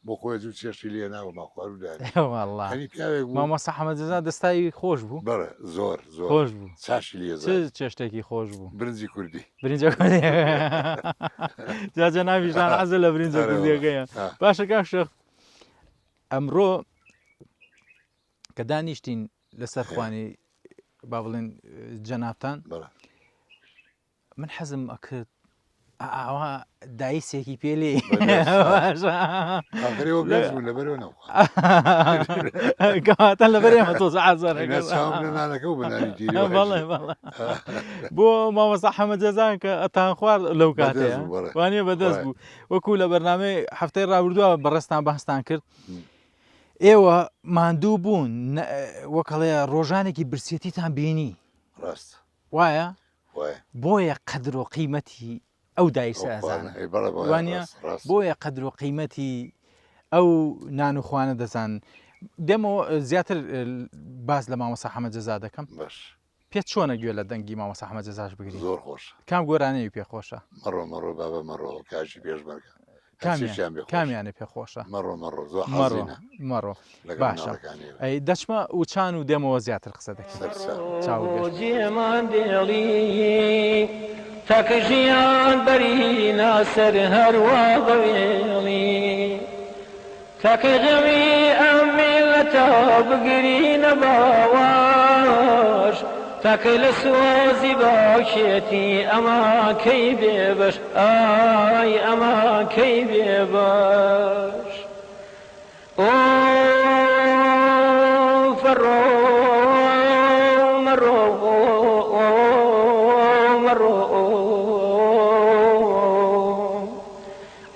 بۆ خۆی زوو چێشتی لێنا و ماخوار و دانی. والله. هەنی پیاوێک بوو. مامۆستا حەمە جەزا دەستاوی خۆش بوو؟ بەڵێ زۆر زۆر. خۆش بوو. چاشی لێ چ زانی. چێشتێکی خۆش بوو؟ برنجی کوردی. برنجە کوردی. جا جەنابیشتان حەزە لە برنجە ئەرێ والله. کوردیەکەیە. باشە کاک شێخ ئەمڕۆ کە دانیشتین لەسەر خوانی با بڵێن جەنابتان من حەزم ئەکرد ئاوا دایسێکی پێ لێ کەواتە لەبەر ئێمە تۆز بۆ مامۆستا حەمە جەزان کە ئەتان خوارد لەو کاتەیە وانە بەدەست بوو وەکو لە بەرنامەی هەفتەی ڕابردووە بەڕێزتان باستان کرد ئێوە ماندوو بوون وەکەڵێ ڕۆژانێکی برسێتیتان بینی ڕاست وایە بۆیە قەدر و قیمەتی ئەو دایسە ئەزانن وانە بۆیە قەدر و قیمەتی ئەو نان و خوانە دەزان دێمەوە زیاتر باس لە مامۆسا حەمە جەزا دەکەم باش پێت چۆنە گوێ لە دەنگی مامۆستا حەمە جەزاش بگری؟ زۆر خۆشە. کام گۆرانیی پێ خۆشە؟ مەڕۆ مەڕۆ بابە مەڕۆ کاژی پێشمەرگە. کامیان کامیانە پێ خۆشە؟ مەڕۆ مەڕۆ زۆر حەزینە. مەڕۆ باشە ئەی دەچمە وچان و دێمەوە زیاتر قسە دەکەین. چاو گەشت. جێمان دێڵی تاکە ژیان بەرینە سەر هەروا بەوێڵی تاکەی غەمی ئەم میللەتە بگرینە باوەش تاکەی لە سۆزی باوکێتی ئەما کەی بێبەش ئای ئەما کەی بێبەش ئۆف فەڕۆ مەڕۆ مەڕۆ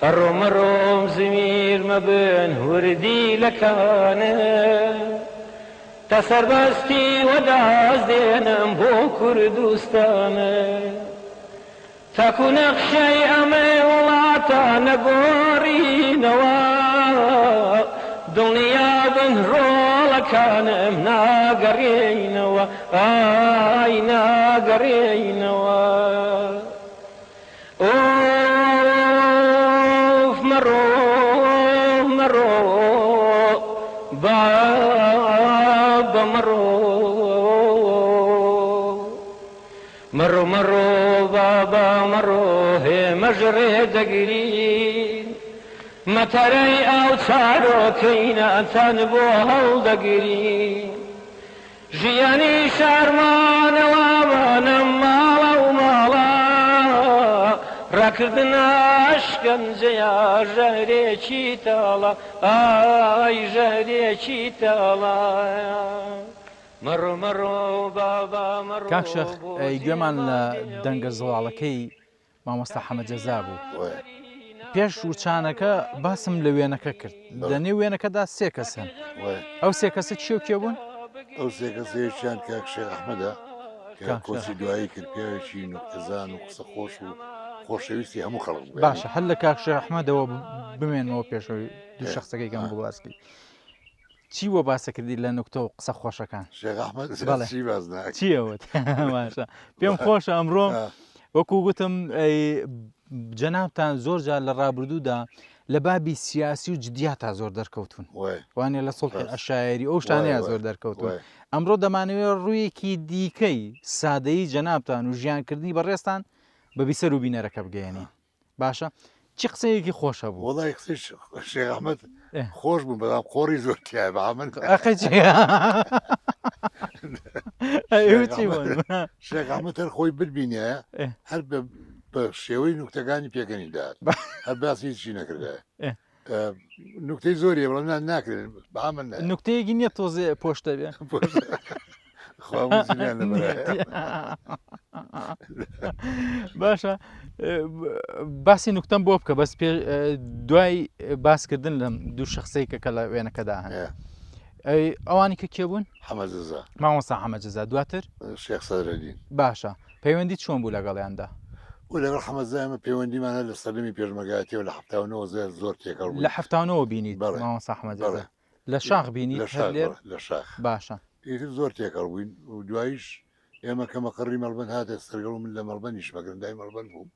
ئەڕۆ مەڕۆم زمیر مەبن هوردی لە کانم تا سەربەستی وەداس دێنم بۆ کوردستانم تاکو نەخشەی ئەمەی وڵاتە نەگۆڕینەوە دڵنیابن ڕۆڵەکانم ناگەڕێینەوە ئای ناگەڕێینەوە. ئۆف مەڕۆ مەڕۆ بابە مەڕۆ مەڕۆ مەڕۆ بابە مەڕۆ هێمەش ڕێ دەگرین مەتەرەی ئاو چارۆکەی ناتان بۆ هەڵدەگرین ژیانی شارمانەوامانە ماڵە و ماڵە ڕاکردنە ئەشکەنجەیە ژەهرێکی تاڵە ئای ژەهرێکی تاڵە مەڕۆ مەڕۆ بابا مەڕۆ کاک شێخ بۆ گوێمان لە جێمان دەنگە دێڵی. زوڵاڵەکەی مامۆستا حەمە جەزا بوو پێش وچانەکە باسم لە وێنەکە کرد لە نێو وێنەکەدا سێ کەس هەن ئەو سێ کەسە چی و کێ بوون؟ ئەو سێ کەسە یەکیان کاک شێخ ئەحمەدە کە کۆچی دوایی کرد پیاوێکی نوکتەزان و قسە خۆش و خۆشەویستی هەموو خەڵک بوو باشە هەر لە کاک شێخ ئەحمەدەوە بمێنەوە پێشەوەی دوو شخصەکەی کەم بۆ باسکی چی وە باسە کردی لە نوکتە و قسە خۆشەکان شێخ ئەحمەد چی باس ناکە چیەوت باشە پێم خۆشە ئەمڕۆ وەکو گوتم ئەی جەنابتان زۆر جار لە ڕابردوودا لە بابی سیاسی و جدیاتا زۆر دەرکەوتون وانە لە سڵحی عشایری ئەو شتانەیە زۆر دەرکەوتون ئەمڕۆ دەمانەوێت ڕوویەکی دیکەی سادەیی جەنابتان و ژیانکردنی بەڕێزتان بە بیسەر و بینەرەکە بگەیەنین باشە چی قسەیەکی خۆشە بوو وەڵای قسەی شێخ ئەحمەد خۆش بوو بەڵام قۆڕی زۆر تایە بە من ئەخی چی شێخ ئەحمەد هەر خۆی ببینایە هەر بە شێوەی نوکتەکانی پێکەنی دات هەر باسی هیچی نەکردایە نوکتەی زۆری بەڵام ناکرێن بە من نوکتەیەکی نییە تۆزێ پۆشتە بێ باشە باسی نوکتەم بۆ بکە بەس پێ دوای باسکردن لەم دوو شخصەی کە لە وێنەکەدا هەن ئەوانی کە کێ بوون حەمەجزا مامۆستا حەمەجزا دواتر شێخ سەدرەدین باشە پەیوەندی چۆن بوو لەگەڵیاندا و لەگەڵ حەمەزا ئێمە پەیوەندیمان هەر لە سەردەمی پێشمەرگایەتیەوە لە 79 زۆر زۆر تێکەڵ بووین لە 79 بینیت مامۆستا حەمەجزا لە شاخ بینیت لە شاخ لە شاخ باشە ئیتر زۆر تێکەڵ بووین و دواییش ئێمە کە مەقڕی مەڵبەند هاتە سەرگەڵ و من لە مەڵبەندیش مەگرندای مەڵبەند بووم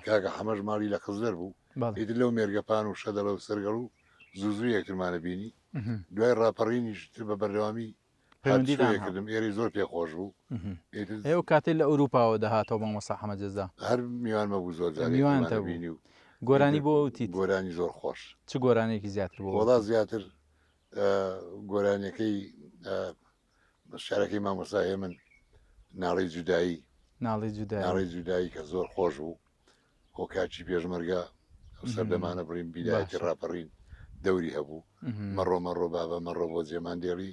کاکە حەمەش ماڵی لە قزلەر بوو ئیتر لەو مێرگەپان و شەدەڵە و سەرگەڵ و زوو زوو یەکترمانە بینی دوای ڕاپەڕینیش تر بە بەردەوامی پەیوەندیدان کردم ئێرەی زۆر پێ خۆش بوو ئێوە کاتێ لە ئەوروپاوە دەهاتەوە مامۆستا حەمە جەزا هەر میوان مەبوو زۆر جار میوان بینی و گۆرانی بۆ وتیت گۆرانی زۆر خۆش چ گۆرانێکی زیاتر بۆ وەڵا زیاتر گۆرانیەکەی شارەکەی مامۆستا هێمن ناڵی جودایی ناڵی جودایی ناڵی جودایی کە زۆر خۆش بوو هۆکاکی پێشمەرگە ئەو سەردەمانە بڕین بیدایەتی ڕاپەڕین دەوری هەبوو مەڕۆ مەڕۆ بابە مەڕۆ بۆ جێمان دێڵی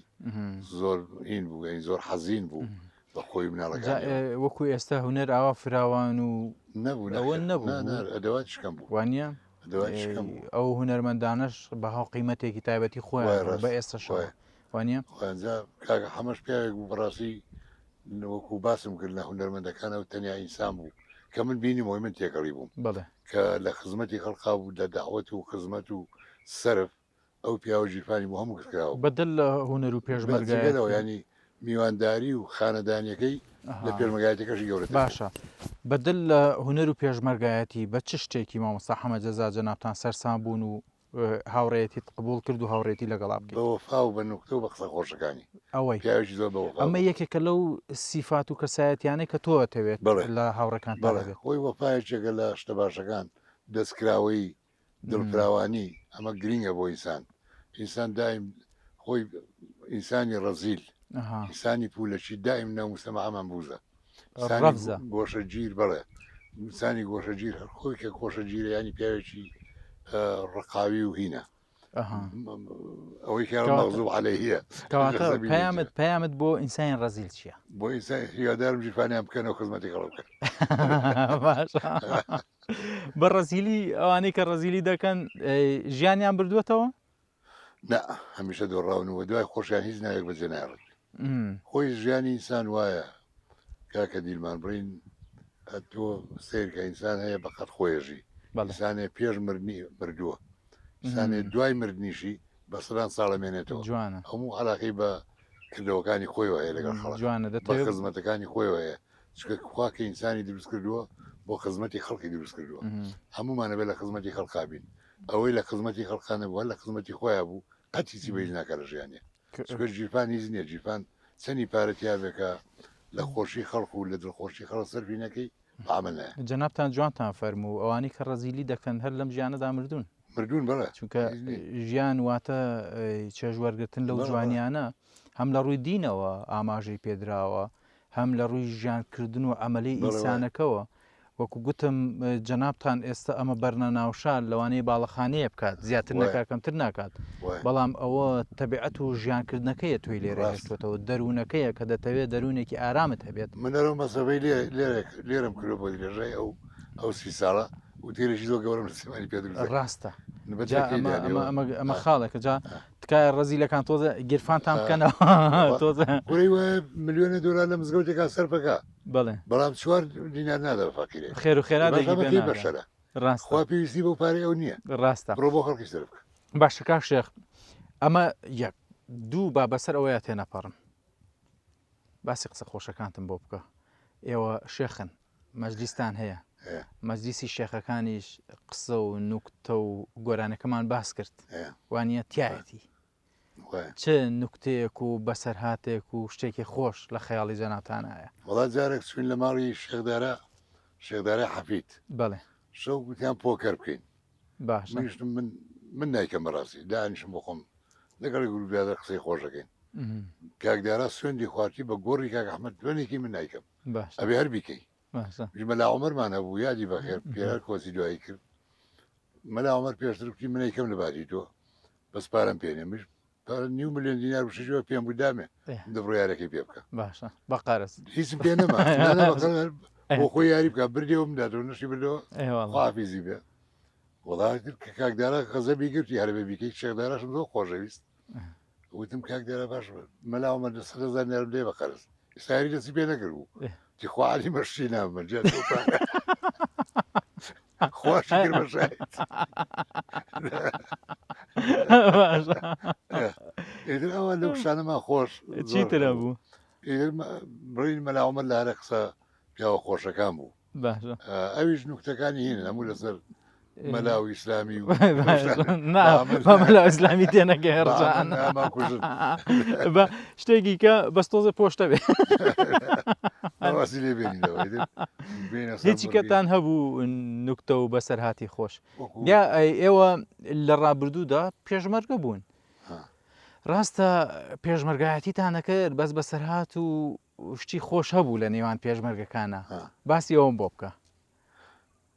زۆر هین بوو یعنی زۆر حەزین بوو بە خۆی مناڵەکان وەکو ئێستا هونەر ئاوا فراوان و نەبوو ئەوە نەبوو ئەدەوات شکەم بوو وانە ئەدەوات شکەم بوو ئەو هونەرمەندانەش بەها و قیمەتێکی تایبەتی خۆیان بە ئێستا شەوە وانە خۆیانجا کاکە حەمەش پیاوێک بوو بەڕاستی وەکو باسم کرد لە هونەرمەندەکان ئەو تەنیا ئینسان بوو کە من بینیم ئەوی من تێکەڵی بووم بەڵێ. کە لە خزمەتی خەڵقا بوو لە دەعوەت و خزمەت و سەرف ئەو پیاوە ژیرفانی بۆ هەموو کەس کراوە بوو. بەدەر لە هونەر و جگە لەوە پێشمەرگایەتی. یانی میوانداری و خانەدانیەکەی لە ئەها. پێشمەرگایەتیەکەشی گەورەتر بوو. باشە بەدەر لە هونەر و پێشمەرگایەتی بە چ شتێکی مامۆستا حەمە جەزا جەنابتان سەرسام بوون و هاوڕێیەتیت قبوڵ کرد و هاوڕێتی لەگەڵا بکەیت. بە وەفا و بە نوکتە و بە قسە خۆشەکانی. ئەوەی. پیاوێکی زۆر بە وەفا ئەمە بوو. یەکێکە لەو سیفات و کەسایەتیانەی کە تۆ ئەتەوێت بەڵێ. لە هاوڕێکانتا بەڵێ. هەبێت. خۆی وەفا یەکێکە لە شتە باشەکان، دەستکراوەیی، دڵفراوانی، ئەمە گرینگە بۆ ئینسان. ئینسان دایم خۆی ئینسانی ڕەزیل، ئەها. ئینسانی پوولەکی دایم ناو موجتەمەعەمان بووزە. ئینسانی ڕەفزە. گۆشەگیر بەڵێ ئینسانی گۆشەگیر هەر خۆی کە گۆشەگیرە ینی پیاوێکی ڕقاوی و هینە ئەوەی کە مەغزوب عەلەیهیە کەواتە پەیامت پەیامت بۆ ئینسانی ڕەزیل چییە؟ بۆ ئینسان هیوادارم ژیرفانیان بکەنەوە خزمەتی خەڵک بکەن بە ڕەزیلی ئەوانەی کە ڕەزیلی دەکەن ژیانیان بردووەتەوە؟ نا هەمیشە دۆڕاون و دوای خۆشیان هیچ ناوێک بەجێ نایەڵن خۆی ژیانی ئینسان وایە کاکە دیلمان بڕین تۆ سیرکە ئینسان هەیە بەقەت خۆیەژی ئینسانێ پێش مردنی مردووە ئینسانێ دوای مردنیشی بە سەدان ساڵە مێنێتەوە جوانە هەموو علاقەی بە کردەوەکانی خۆیەوە هەیە لەگەڵ خەڵک جوانە بە خزمەتەکانی خۆیەوە هەیە چونکە خوا کە ئینسانی دروست کردووە بۆ خزمەتی خەڵکی دروست کردووە هەموومانە بێ لە خزمەتی خەڵقا بین ئەوەی لە خزمەتی خەڵقا نەبوو هەر لە خزمەتی خۆیا بوو قەت هیچی بە هیچ ناکا لە ژیانیا چونکە گیرفان هیچ نییە گیرفان چەنی پارە تیا بێ کە لە خۆشی خەڵق و لە دڵخۆشی خەڵق سەرفی نەکەی بە عەمەل نایە. جەنابتان جوانتان فەرموو ئەوانەی کە ڕەزیلی دەکەن هەر لەم ژیانەدا مردوون. مردوون بەڵێ. چونکە هیچ نییە. ژیان واتە چێژ وەرگرتن لەو بەڵێ بەڵێ. جوانیانە هەم لە ڕووی دینەوە ئاماژەی پێدراوە هەم لە ڕووی ژیانکردن و عەمەلی بەڵێ وایە. ئینسانەکەوە وەکو گوتم جەنابتان ئێستا ئەمە بەرنە ناوشار لەوانەیە باڵەخانەیە بکات زیاتر نەکا کەمتر ناکات بەڵام ئەوە تەبیعەت و ژیانکردنەکەیە تۆی لێرە هێشتوەتەوە دەروونەکەیە کە دەتەوێت دەروونێکی ئارامت هەبێت. من ئەو مەسەفەی لێرەم کردوە بۆ درێژای ئەو ئەو سی ساڵە وتێلێکی زۆر گەورەم لە سلێمانی پێ دروست دەکرد. ڕاستە جا ئەمە ئەمە ئەمە ئەمە خاڵێکە جا تکایە ڕەزیلەکان تۆزە گیرفانتان بکەنەوە تۆزە کورەی وایە ملیۆنە دۆلار لە مزگەوتێکا سەرفەکا بەڵێ بەڵام چوار دینار نادا بە فەقیرێک خێر و خێرا باشە دەگی ئەمە پێ کەی نادا بەشەرە ڕاستە خوا پێویستی بەو پارەی ئەو نییە ڕاستە بڕۆ بۆ خەڵکی سەرف بکە باشە کاک شێخ ئەمە یەک دوو با بەسەر ئەوەیا تێنەپەڕم باسی قسە خۆشەکانتم بۆ بکە ئێوە شێخن مەجلیستان هەیە. مەجلیسی شێخەکانیش قسە و نوکتە و گۆرانەکەمان باس کرد وانە تایەتی چ نوکتەیەک و بەسەرهاتێک و شتێکی خۆش لە خەیاڵی جەنابتانایە؟ وەڵا جارێک چوین لە ماڵی شێخدارە شێخدارە حەفید بەڵێ شەو گوتیان پۆکەر بکەین باشە منیش من من نایکەم بەڕاستی دانیشم بۆ خۆم لەگەڵی گروپ برادەر قسەی خۆش دەکەین کاک دارا سوێندی خوارتی بە گۆڕی کاک ئەحمەد دوێنێکی من نایکەم باشە ئەبێ هەر بیکەی باشە مەلا عومەرمان هەبوو یادی بەخێر پێرار کۆچی دوایی کرد مەلا عومەر پێشتر گوتی من ئەیکەم لە باتی تۆ بەس پارەم پێ نیە منیش پارە نیو ملیۆن دینار بشەوە پێم بوو دامێ دەبڕۆ یارەکەی پێ بکە باشە بە قەرز هیچم پێ نەما نا، نا، بە قەرز بۆ خۆی یاری بکە بردەوە بداتەوە نەشی بردەوە ئێوەڵا خواحافیزی بێ وەڵا کە کاک دارا غەزەبی گرتی هەر بێ بیکەی شێخ داراشم زۆر خۆشەویست وتم کاک دارا باش مەلا عومەر دە 100 هەزار دینارم دێ بە قەرز ئێستا یاری دەستی پێ نەکرد بوو تی خوا عەلی مەشتی نامە جا تۆ پارە. خوا شکر بە شاهید. باشە ئیتر ئەوە لەو شانەمان خۆش چی زۆر ترە هەبوو. بوو ئیتر بڕین مەلا عومەر لە هەرە قسە پیاوە خۆشەکان بوو باشە ئەویش نوکتەکانی هینن هەموو لەسەر مەلا و ئیسلامی و مەلا ئیسلامی تێنەگەی ڕجان بە شتێکی کە بەس تۆزە پۆشتە بێ هیچی کەتان هەبوو نوکتە و بەسەرهاتی خۆش یا ئێوە لە ڕابردوودا پێشمەرگە بوون ڕاستە پێشمەرگایەتیتان نەکرد بەس بەسەرهات و شتی خۆش هەبوو لە نێوان پێشمەرگەکانە باسی ئەوم بۆ بکە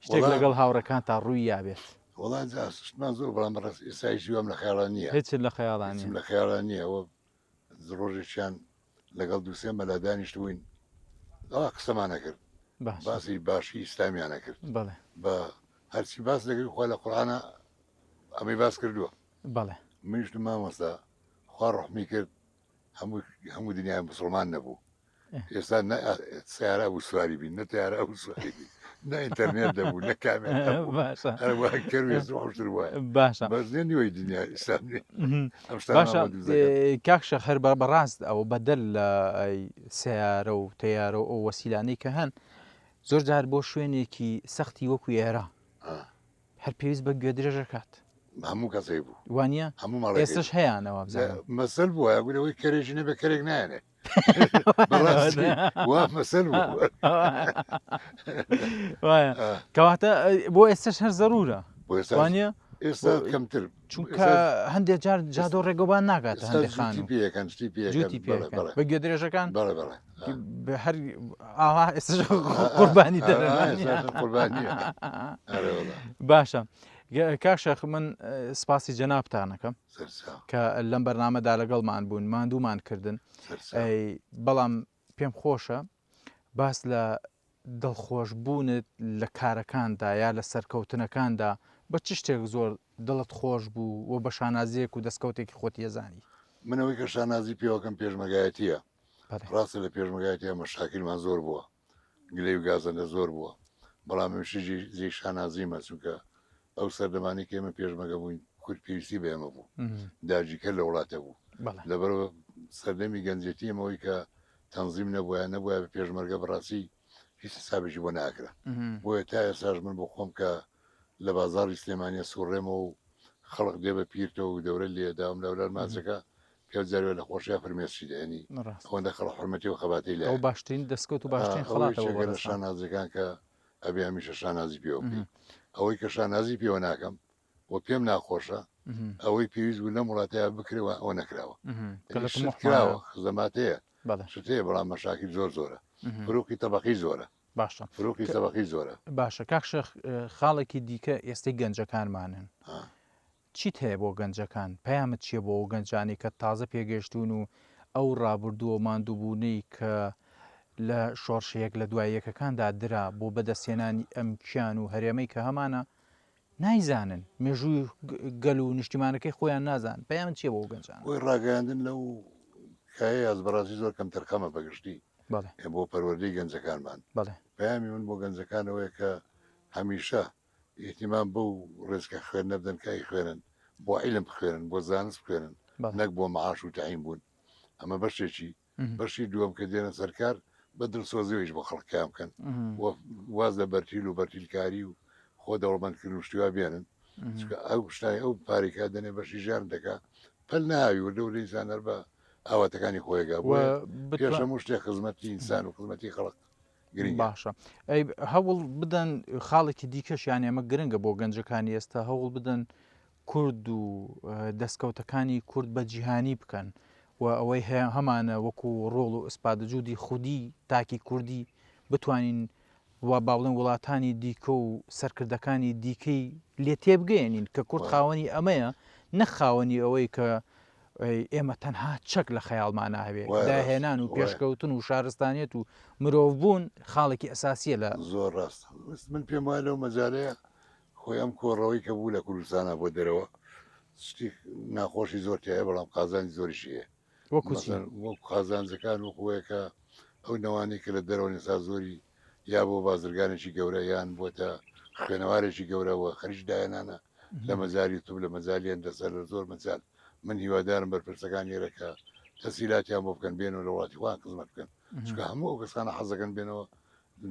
شتێک لەگەڵ هاوڕێکان تا ڕووی یابێت. وەڵا جا شتمان زۆر بەڵام بەڕاست ئێستا هیچ وام لە خەیاڵا نییە. هیچت لە خەیاڵا نییە؟ هیچم لە خەیاڵا نییە ئەوە ڕۆژێکیان لەگەڵ دوو سێ مەلا دانیشتبووین ئەوا قسەمان ئەکرد باشە. باسی باشی ئیسلامیان ئەکرد بەڵێ. بە هەرچی باس دەکرد خوا لە قورئانا ئەمەی باس کردووە. بەڵێ. منیش وتم مامۆستا خوا ڕوحمی کرد هەموو هەموو دنیای مسلمان نەبوو ئێستا نە سیارە بوو سواری بین نە تیارە بوو سواری بین نە ئینتەرنێت دەبوو نە کامێرا بوو باشە هەروە کەروێ حوشتر وایە باشە بەس نیە نیوەی دنیا ئیسلام نیە ئەم شتانە باشە بۆ دروست دەکەن. کاک شێخ هەر بە بەڕاست ئەوە بەدەر لە ئەی سەیارە و تەیارە و ئەو وەسیلانەی کە هەن زۆر جار بۆ شوێنێکی سەختی وەکو ئێرە هەر پێویست بە گوێدرێژە کات. هەموو کەس هەیبوو. وانیە؟ هەموو ماڵێک ئێستەش هەیانە وابزانم. مەسەل بووە گورەوەی کەرێکی نەبێ کەرێک نایەنێ. بەڕاستی وا مەسەل بوو. وایە کەواتە بۆ ئێستەش هەر زەرورە. بۆ ئێستا وانیە؟ ئێستا کەمتر. چونکە هەندێک جار جادۆ ڕێگەوبان ناگاتە هەندێک خانوو. جوتی پێیەکەن شتی پێیەکەن. جوتی پێیەکەن. بە گوێدرێژەکان؟ بەڵێ بەڵێ. هەر ئاوا ئێستاش قوربانی دەرن. قوربانیە. باشە کاک شێخ من سپاسی جەنابتانەکەم کە لەم بەرنامەدا لەگەڵمان بوون ماندوومان کردن بەڵام پێم خۆشە باس لە دڵخۆشبوونت لە کارەکاندا یا لە سەرکەوتنەکاندا بە چ شتێک زۆر دڵت خۆش بوو و بە شانازییەک و دەستکەوتێکی خۆتی ئەزانی؟ من ئەوەی کە شانازی پێوەکەم پێشمەگایەتییە. ڕاستە لە پێشمەگایەتییا مەشاکیلمان زۆر بووە، گلەی و گازەندە زۆر بووە، بەڵام هەمیشە جێی شانازیمە، چونکە ئەو سەردەمانەی کە ئێمە پێشمەگە بووین کورد پێویستی بە ئێمە بوو، داگیرکەر لە وڵاتە بوو. لەبەرئەوە سەردەمی گەنجێتی ئێمە ئەوەی کە تەنزیم نەبوایە نەبوایە بە پێشمەرگە بەڕاستی هیچ حسابێکی بۆ ناکرا بۆیە تا ئێستاش من بۆ خۆم کە لە بازاڕی سلێمانیە سوڕێمەوە و خەڵک دێ بە پیرتەوە و دەورە لێ داوم لەولار ماچەکە پێ جارێ لە خۆشییا فرمێسکی دێنی ئەوەندە خەڵک حرمەتی و خەباتی لە ئەو باشترین دەستکەوت و باشترین خەڵاتەوە لە شانازیەکان کە ئەبێ هەمیشە شانازی پێوە بکەین ئەوەی کە شانازی پێوە ناکەم و پێم ناخۆشە ئەوەی پێویست بوو لەم وڵاتەیە بکرێ و ئەوە نەکراوە کراوە خزەمات هەیە شت هەیە بەڵام مەشاکیل زۆر زۆرە فروقی تەبەقی زۆرە باشە فروقی تەبەقی زۆرە باشە کاک شێخ خاڵێکی دیکە ئێستەی گەنجەکانمانن چیت هەیە بۆ گەنجەکان پەیامت چییە بۆ ئەو گەنجانی کە تازە پێگەشتون و ئەو ڕابردووە ماندووبوونەی کە لە شۆڕشە یەک لە دوای یەکەکاندا درا بۆ بەدەستهێنانی ئەم کیان و هەرێمەی کە هەمانە نایزانن، مێژووی گەل و نیشتیمانەکەی خۆیان نازانن، پەیامت چییە بۆ ئەو گەنجانە؟ خۆی ڕاگەیاندن لەو کایەیە بەڕاستی زۆر کەمتەرخەمە بەگشتی بەڵێ. بۆ پەروەردەی گەنجەکانمان. بەڵێ. پەیامی من بۆ گەنجەکان ئەوەیە کە هەمیشە ئیهتیمام بەو ڕێچکە خوێندنە بدەن کە ئەیخوێنن، بۆ عیلم بخوێنن، بۆ زانست بخوێنن، بەڵێ. نەک بۆ مەعاش و تەعین بوون. ئەمە بەشێکی. بەشی دووەم کە دێنە سەر کار. بە دڵسۆزیەوە ئیش بۆ خەڵکەکەیان بکەن و واز لە بەرتیل و بەرتیلکاری و خۆ دەوڵەمەندکردن و شتی وا بێنن چونکە ئەو شتانی ئەو پارەی کە دەنێ بەشی ژیان دەکا پەل ناوی وردە وردە ئینسان هەر بە ئاواتەکانی خۆیگا بۆیە پێش هەموو شتێک خزمەتی ئینسان و خزمەتی خەڵک گرنگە. باشە ئەی هەوڵ بدەن خاڵێکی دیکەش یان ئێمە گرنگە بۆ گەنجەکانی ئێستا هەوڵ بدەن کورد و دەستکەوتەکانی کورد بە جیهانی بکەن و ئەوەی هەیە هەمانە وەکو ڕۆڵ و ئیسپادجودی خودی تاکی کوردی بتوانین و با بڵێن وڵاتانی دیکە و سەرکردەکانی دیکەی لێ تێبگەیەنین کە کورد خاوەنی ئەمەیە نەک خاوەنی ئەوەی کە ئێمە تەنها چەک لە خەیاڵمانە هەبێ داهێنان و پێشکەوتن و شارستانیەت و مرۆڤبوون خاڵێکی ئەساسیە لە زۆر ڕاست من پێم وایە لەو مەجالەیە خۆی ئەم کۆڕەوەی کە بوو لە کوردستانا بۆ دەرەوە شتی ناخۆشی زۆر تیایە بەڵام قازانجی زۆریشی هەیە وەکو چی؟ مەسەلەن وەکو قازانجەکان وەکو وەیە کە ئەو نەوانەی کە لە دەرەوەن ئێستا زۆری یا بۆ بازرگانێکی گەورە یان بۆتە خوێنەوارێکی گەورە و خەریکی داهێنانە لە مەجالی یوتوب لە مەجالی هەندەسە لە زۆر مەجال من هیوادارم بەرپرسەکان لێرە کە تەسهیلاتیان بۆ بکەن بێنەوە لە وڵاتی خۆیان خزمەت بکەن چونکە هەموو ئەو کەسانە حەزەکەن بێنەوە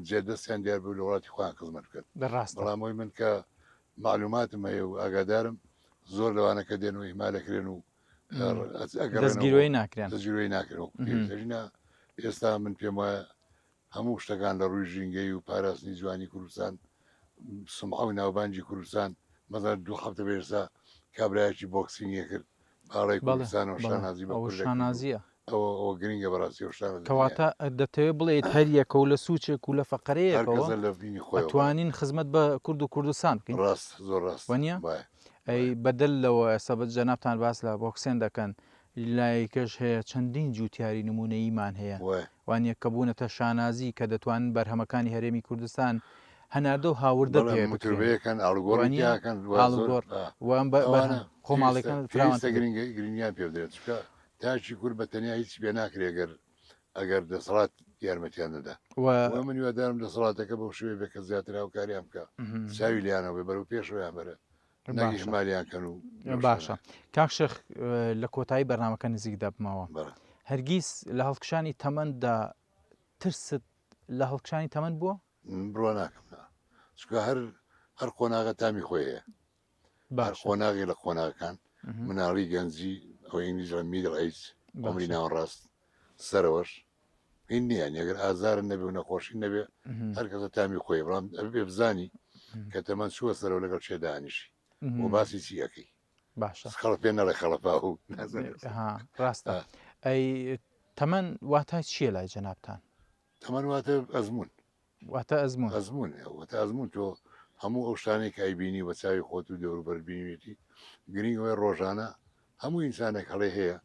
جێ دەستیان دیار بوو لە وڵاتی خۆیان خزمەت بکەن ڕاستە. بەڵام ئەوی من کە معلوماتم هەیە و ئاگادارم زۆر لەوانە کە دێن و ئیهمالەکرێن و ئەگەڕێنەوە دەستگیرۆی ناکرێن. دەستگیرۆی ناکرێن وەکو پێویست ئەگینا ئێستا من پێم وایە هەموو شتەکان لە ڕووی ژینگەی و پاراستنی جوانی کوردستان سومعە و ناوبانگی کوردستان مەزان دوو هەفتە بێ ئێستا کابرایەکی بۆکسینگی کرد باڵای بەڵێ کوردستانەوە بەڵێ شانازی بە ئەوە کوردە کرد و شانازییە. ئەوە ئەوە گرنگە بەڕاستی ئەو شتانە دنیا. کەواتە دەتەوێت بڵێیت هەر یەکە و لە سوچێک و لە هەر فەقەرەیەکەوە کەسە لە بینی خۆیەوە بەڵێ. ئەتوانین خزمەت بە کورد و کوردستان بکەین؟ ڕاست زۆر ڕاست وەنیە؟ وایە ئەی وایە. بەدەل لەوە ئێستا بە جەنابتان باس لە بۆکسێن دەکەن لایەکەش هەیە چەندین جوتیاری نمونەییمان هەیە وایە. وانیە کە بوونەتە شانازی کە دەتوانن بەرهەمەکانی هەرێمی کوردستان هەناردە و هاوردە بەڵێ پێ بکرێن موتوربەیەکەن ئاڵوگۆڕی وانیە؟ تیاکەن وا زۆر ئاڵوگۆڕ ئا و ئەم بە ئەوانە بەرهەم پێویستە خۆماڵیەکان پێویستە فراوانتر بێت. گرنگ گرنگیان پێ بدرێت چونکە تاکی کورد بە تەنیا هیچی پێ ناکرێ گەر ئەگەر دەسەڵات یارمەتیان نەدا و و من هیوادارم دەسەڵاتەکە بەو شێوەیە بێ کە زیاتر هاوکاریان بکا چاوی لێیانەوە بێ بەرەو پێشەوەیان بەرێ نەک باشە ئیهمالیان کەن و لەو باشە شتانە. کاک شێخ لە کۆتایی بەرنامەکە نزیک دەبمەوە بەڵێ. هەرگیز لە هەڵکشانی تەمەندا ترست لە هەڵکشانی تەمەن بووە؟ بڕوا ناکەم نا چونکە هەر هەر قۆناغە تامی خۆی هەیە هەر باشە قۆناغی لە قۆناغەکان مناڵی گەنجی ئەو ئینگلیز ڵێن middle age عمری باشە ناوەڕاست سەرەوەش هین نییە ئەگەر ئازارن نەبێ و نەخۆشی نەبێ هەر کەسە تامی خۆی بەڵام ئەبێ بزانی کە تەمەن چووە سەرەوە لەگەڵ چێ دانیشی و باسی چی ئەەکەی باشە خەڵک پێ نەڵێ خەڵەفا و نازانێت. ها ڕاستە آه. ئەی تەمەن واتای چییە لای جەنابتان؟ تەمەن واتە ئەزموون واتە ئەزموون. ئەزموون واتە ئەزموون تۆ هەموو ئەو شتانەی کە ئەیبینی بە چاوی خۆت و دەوروبەرت بینیوێتی گرنگ ئەوەیە ڕۆژانە هەموو ئینسانێک هەڵەی هەیە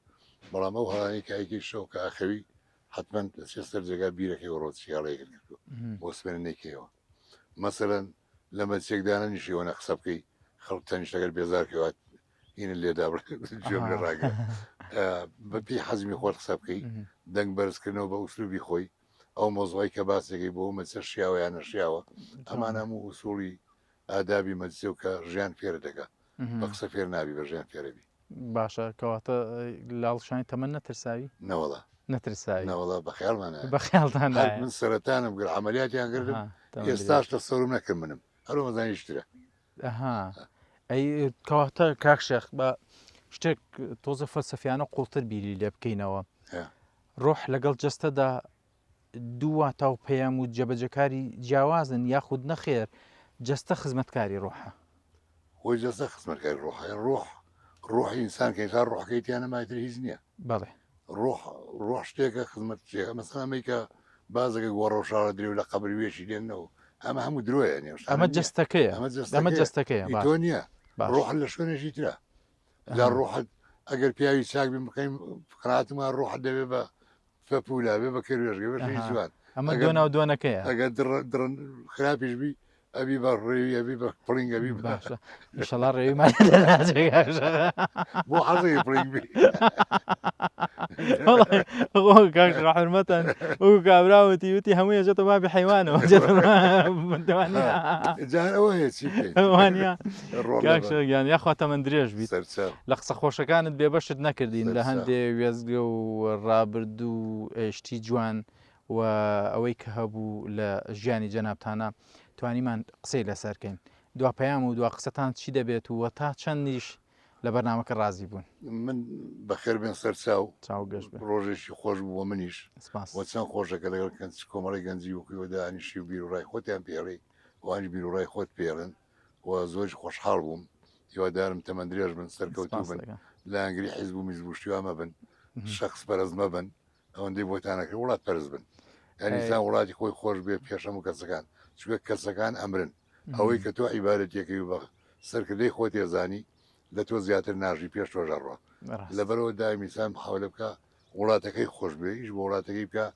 بەڵام ئەو هەڵانەی کە ئەیکەی شەو کە ئەخەوی حەتمەن دەچێت سەر جێگا بیرەکەی ڕۆ چی هەڵەیەکت کردووە بۆ سوێنە نەیکەیەوە مەسەلەن لە مەجلسێک دانەنیشی ئەوەنە قسە بکەی خەڵک تەنیشتەکەت بێزار کەوات هینت لێدا گوێم لێ ڕاگرە بەپێی حەزمی خۆت قسە بکەی دەنگ بەرزکردنەوە بە ئوسلوبی خۆی ئەو مەوزوعەی کە باسێکەی بۆ ئەو مەجلسە شیاوە یان نەشیاوە ئەمان هەموو ئوسوڵی ئادابی مەجلسە و کە ژیان فێرت دەکا بە قسە فێر نابی بە ژیان فێرەبی. باشە کەواتە لە هەڵکشانی تەمەن نەترساوی؟ نەوەڵا. نەترساوی؟ نەوەڵا بە خەیاڵمان نایە. بە خەیاڵتان هەر نایە. من سەرەتانم کرد عەمەلیاتیان کردم ئەها، تەمەن ئێستاش درێژ. تەسەورم نەکرد منم هەر وەمەزانی هیچ ترە. ئەها ئەی کەواتە کاک شێخ بە شتێک تۆزە فەلسەفیانە قوڵتر بیری لێ بکەینەوە ئە. ڕۆح لەگەڵ جەستەدا دوو واتا و پەیام و جێبەجێکاری جیاوازن یاخود نەخێر جەستە خزمەتکاری ڕۆحە؟ خۆی جەستە خزمەتکاری ڕۆحە ڕۆح ڕۆحی ئینسان کە ئینسان ڕۆحەکەی تیا نەما ئیتر هیچ نییە بەڵێ ڕۆح ڕۆح شتێکە خزمەت چێکە مەسەلەن ئەمەی کە بازەکە گۆڕە و شاڕە درێ و لە قەبر وێشی دێنەوە ئەمە هەموو درۆیە نێو شتانە ئەمە نییە. جەستەکەیە ئەمە ئەمە جەستەکەیە جەستەکەیە ئی باش تۆ نییە باش ڕۆح لە شوێنێکی ترە جا ڕۆحت ئەگەر پیاوی چاک بین بکەین قەناعەتمان ڕۆحت دەبێ بە پەپوولە بێ بە کەروێشکە بێ شتێکی جوان ئەمە دۆنا و دۆنەکەیە ئەگەر دڕ خراپیش بی ئەبی بە ڕێوی ئەبی بە پڵینگ ئەبی باشە ئیشەڵا ڕێویمان بۆ حەزی پڵینگ بی حرمەتەن وەکو کابرا وتی وتی هەموو یەجێتە بابی حیوانەوە جار ئەوە هەیە چی بکەین وانە ڕۆڵ کاک شێخ گیان یاخوا تەمەن درێژ بیت سەرچاو. لە قسە خۆشەکانت بێبەشت نەکردین لە سەرچاو. هەندێ وێستگە و ڕابردوو و شتی جوان و. و ئەوەی کە هەبوو لە ژیانی جەنابتانە توانیمان قسەی لەسەر کەین. دوا پەیام و دوا قسەتان چی دەبێت و تا چەندیش لە بەرنامەکە ڕازی بوون؟ من بەخێر بێن سەر چاو. چاو گەش بێ. ڕۆژێکی خۆش بوو بۆ منیش. سپاس. وە چەند خۆشە کە لەگەڵ کەنج کۆمەڵی گەنجی وەکو ئێوە دانیشی و بیروڕای خۆتیان پێڵێی ئەوانیش بیروڕای خۆت پێڵێن و زۆریش خۆشحاڵ بووم. هیوادارم تەمەن درێژ بن، سەرکەوتوو سپاس بن، دەکەم. لایەنگری حیزب و میزب و شتی وا مەبن، شەخس پەرست مەبن، ئەوەندەی بۆتان ئەکرێ وڵات پەرست بن. یانی ئینسان وڵاتی خۆی خۆش بێ پێش هەموو کەسەکان، چونکە کەسەکان ئەمرن. ئەوەی کە تۆ عیبادەتێکەی و بە سەرکردەی خۆت ئێزانی لە تۆ زیاتر ناژی پێش تۆش ئەڕوا. لەبەرئەوە دایم ئینسان محاولە بکا وڵاتەکەی خۆش بوێ، ئیش بۆ وڵاتەکەی بکا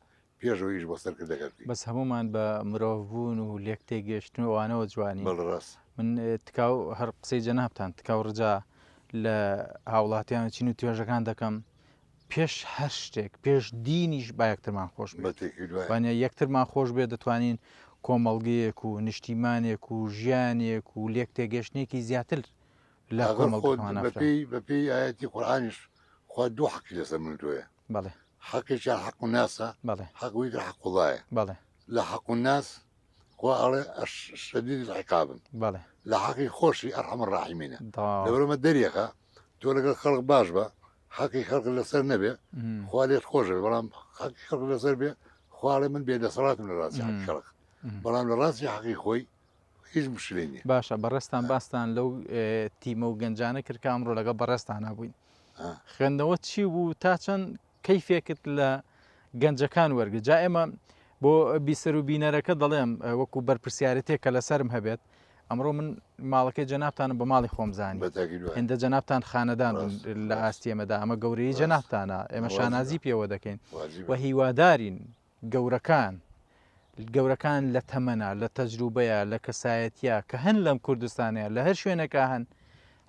پێش ئەوەی ئیش بۆ سەرکردەکەت بکەی. بەس هەموومان بە مرۆڤ بوون و لێک تێگەیشتن و ئەوانەوە جوانین. بەڵێ ڕاستە. من تکاو هەر قسەی جەنابتان تکاو ڕجا لە هاوڵاتیان و چین و توێژەکان دەکەم پێش هەر شتێک پێش دینیش با یەکترمان خۆش بێت وانە یەکترمان خۆش بێت دەتوانین کۆمەڵگەیەک و نیشتیمانێک و ژیانێک و لێک تێگەشتنێکی زیاتر لە کۆمەڵگەکەمان بەپێی بەپێی ئاەتی قورئانیش خوا دوو حەقی لەسەر من تۆیە بەڵێ حەقێکیان حەق و ناسە بەڵێ حەق وی تر حەق خوڵایە بەڵێ لە حەق و ناس خوا ئەڵێ شەدید العقابن بەڵێ لە حەقی خۆشی ئەرحەم الراحمینە لەبەرئەمە دەریەخە تۆ لەگەڵ خەڵک باش بە حەقی خەڵک لەسەر نەبێ خوا لێت خۆش بێ بەڵام حەقی خەڵک لەسەر بێ خوا ئەڵێ من بێ دەسەڵاتم لە ڕاستی حەقی خەڵک بەڵام لە ڕاستی حەقی خۆی هیچ مشکلەی نییە. باشە بەڕێزتان باستان لەو تیمە و گەنجانە کرد کە ئەمڕۆ لەگەڵ بەڕێزتانا بووین خوێندنەوە چی بوو تا چەند کەیفێکت لە گەنجەکان وەرگرت جا ئێمە بۆ بیسەر و بینەرەکە دەڵێم وەکو بەرپرسیارەتێک کە لەسرم هەبێت ئەمڕۆ من ماڵەکەی جەنابتانم بە ماڵی خۆم زانی هێندە جەنابتان خانەدان بوون لە ئاستی ئێمەدا ئەمە گەورەی جەنابتانە ئێمە شانازی پێوە دەکەین و هیوادارین گەورەکان گەورەکان لە تەمەنا لە تەجروبەیە لە کەسایەتیە کە هەن لەم کوردستانەیە لە هەر شوێنێکا هەن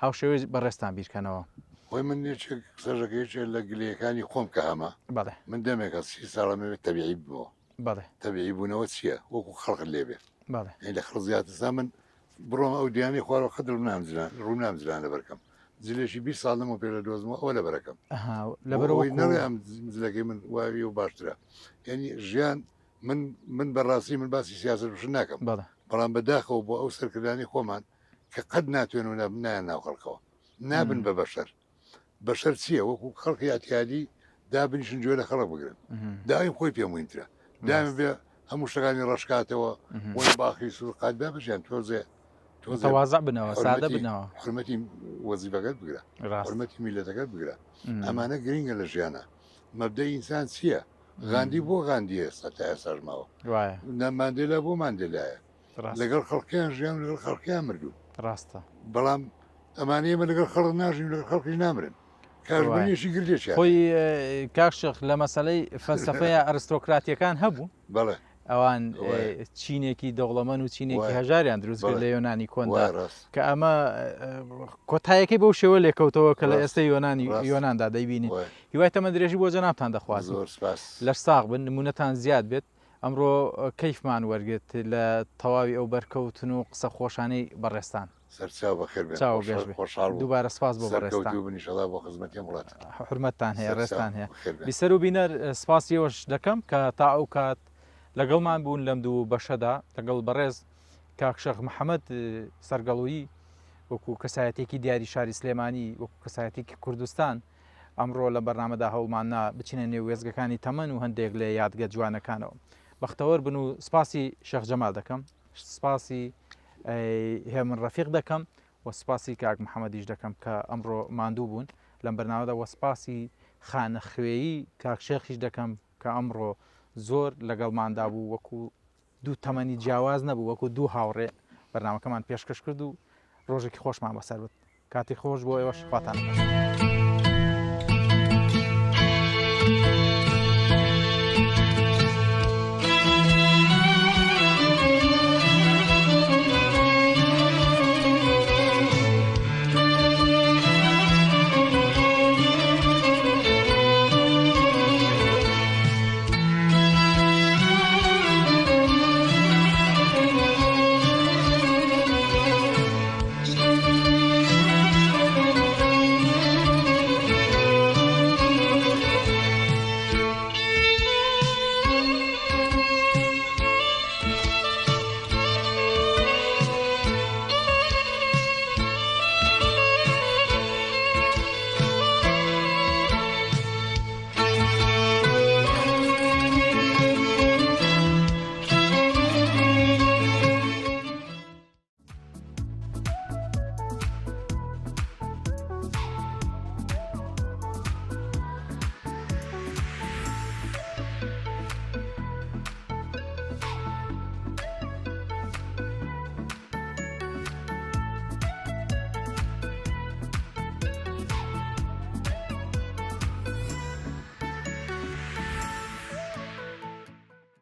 هاوشێوەی بەڕێزتان بیرکەنەوە. خۆی من یەکێک قسەشەکە یەکێک لە گلەیەکانی خۆم کە هەمە بەڵێ. من دەمێکە سی ساڵە مەوێت تەبیعی ببمەوە. بەڵێ. تەبیعی بوونەوە چییە؟ وەکو خەڵک لێ بێ. بەڵێ. یانی لە خەڵک زیاتر سا من بڕۆم ئەو دیانەی خوارەوە قەت ڕوو نام جلان ڕوو نام جلان لەبەرکەم جلێکی 20 ساڵ لەمەو پێش دۆزمەوە ئەوە لەبەرەکەم. ئەها بۆ لەبەرەوە ئەوەی نەڵێ ئەم جلەکەی من واوی و باشترە. یانی ژیان من من بەڕاستی من باسی سیاسەت وشت ناکەم. بەڵێ. بەڵام بەداخەوە بۆ ئەو سەرکردانەی خۆمان کە قەت ناتوێن و نایەن ناو خەڵکەوە نابن بە بەشەر بەشەر چییە وەکو خەڵکی ئەتیادی دابنیشن گوێ لە خەڵک بگرن دایم خۆی پێ موهیمترە دایم بێ هەموو شتەکانی ڕەشکاتەوە وەی باخی سوور قات با بژیان تۆزێ تۆزێ تەوازع بنەوە سادە بنەوە حرمەتی وەزیفەکەت بگرە حرمەتی میلەتەکەت بگرە ئەمانە گرنگە لە ژیانە مەبدەی ئینسان چییە غاندی بۆ غاندیە ئێستا تا ئێستاش ماوە ماندێلا بۆ ماندێلایە لەگەڵ خەڵکیان ژیان لەگەڵ خەڵکیان مردوو ڕاستە بەڵام ئەمانە ئێمە لەگەڵ خەڵک ناژین لەگەڵ خەڵکیش نامرن کاژمرنیشی گردێکیان خۆی کاک شێخ لە مەسەلەی فەلسەفەیە ئەرستۆکراتیەکان هەبوو بەڵێ ئەوان چینێکی دەوڵەمەند و چینێکی هەژاریان دروست کرد لە یۆنانی کۆندا کە ئەمە کۆتایەکەی بەو شێوە لێکەوتەوە کە لە ئێستا یۆنانی یۆناندا دەیبینین هیوای تەمەن درێژی بۆ جەنابتان دەخوازم لەش ساغ بن نمونەتان زیاد بێت ئەمڕۆ کەیفمان وەرگرت لە تەواوی ئەو بەرکەوتن و قسە خۆشانەی بەڕێزتان. سەرچاو بەخێر بێن. چاو گەش بێ. خۆشحاڵ بووم. دووبارە سپاس بۆ بەڕێزتان. سەرکەوتوو بن ئیشەڵا بۆ خزمەتی ئەم وڵاتە. حورمەتتان هەیە، سەرچاو ڕێزتان هەیە. بەخێر بێن. بیسەر و بینەر سپاسی ئێوەش دەکەم کە تا ئەو کات لەگەڵمان بوون لەم دوو بەشەدا لەگەڵ بەڕێز کاک شێخ محەمەد سەرگەڵوویی وەکوو کەسایەتییەکی دیاری شاری سلێمانی، وەکوو کەسایەتییەکی کوردستان ئەمڕۆ لە بەرنامەدا هەوڵمان نا بچینە نێو وێستگەکانی تەمەن و هەندێک لە یادگە جوانەکانەوە. بەختەوەر بن و سپاسی شێخ جەمال دەکەم، سپاسی هێمن ڕەفیق دەکەم و سپاسی کاک محەممەدیش دەکەم کە ئەمڕۆ ماندوو بوون لەم بەرنامەدا و سپاسی خانەخوێی کاک شێخیش دەکەم کە ئەمڕۆ زۆر لەگەڵماندا بوو وەکو دوو تەمەنی جیاواز نەبوو وەکو دوو هاوڕێ بەرنامەکەمان پێشکەش کرد و ڕۆژێکی خۆشمان بەسەر برد. کاتی خۆش بۆ ئێوەش خواتان لەگەڵ.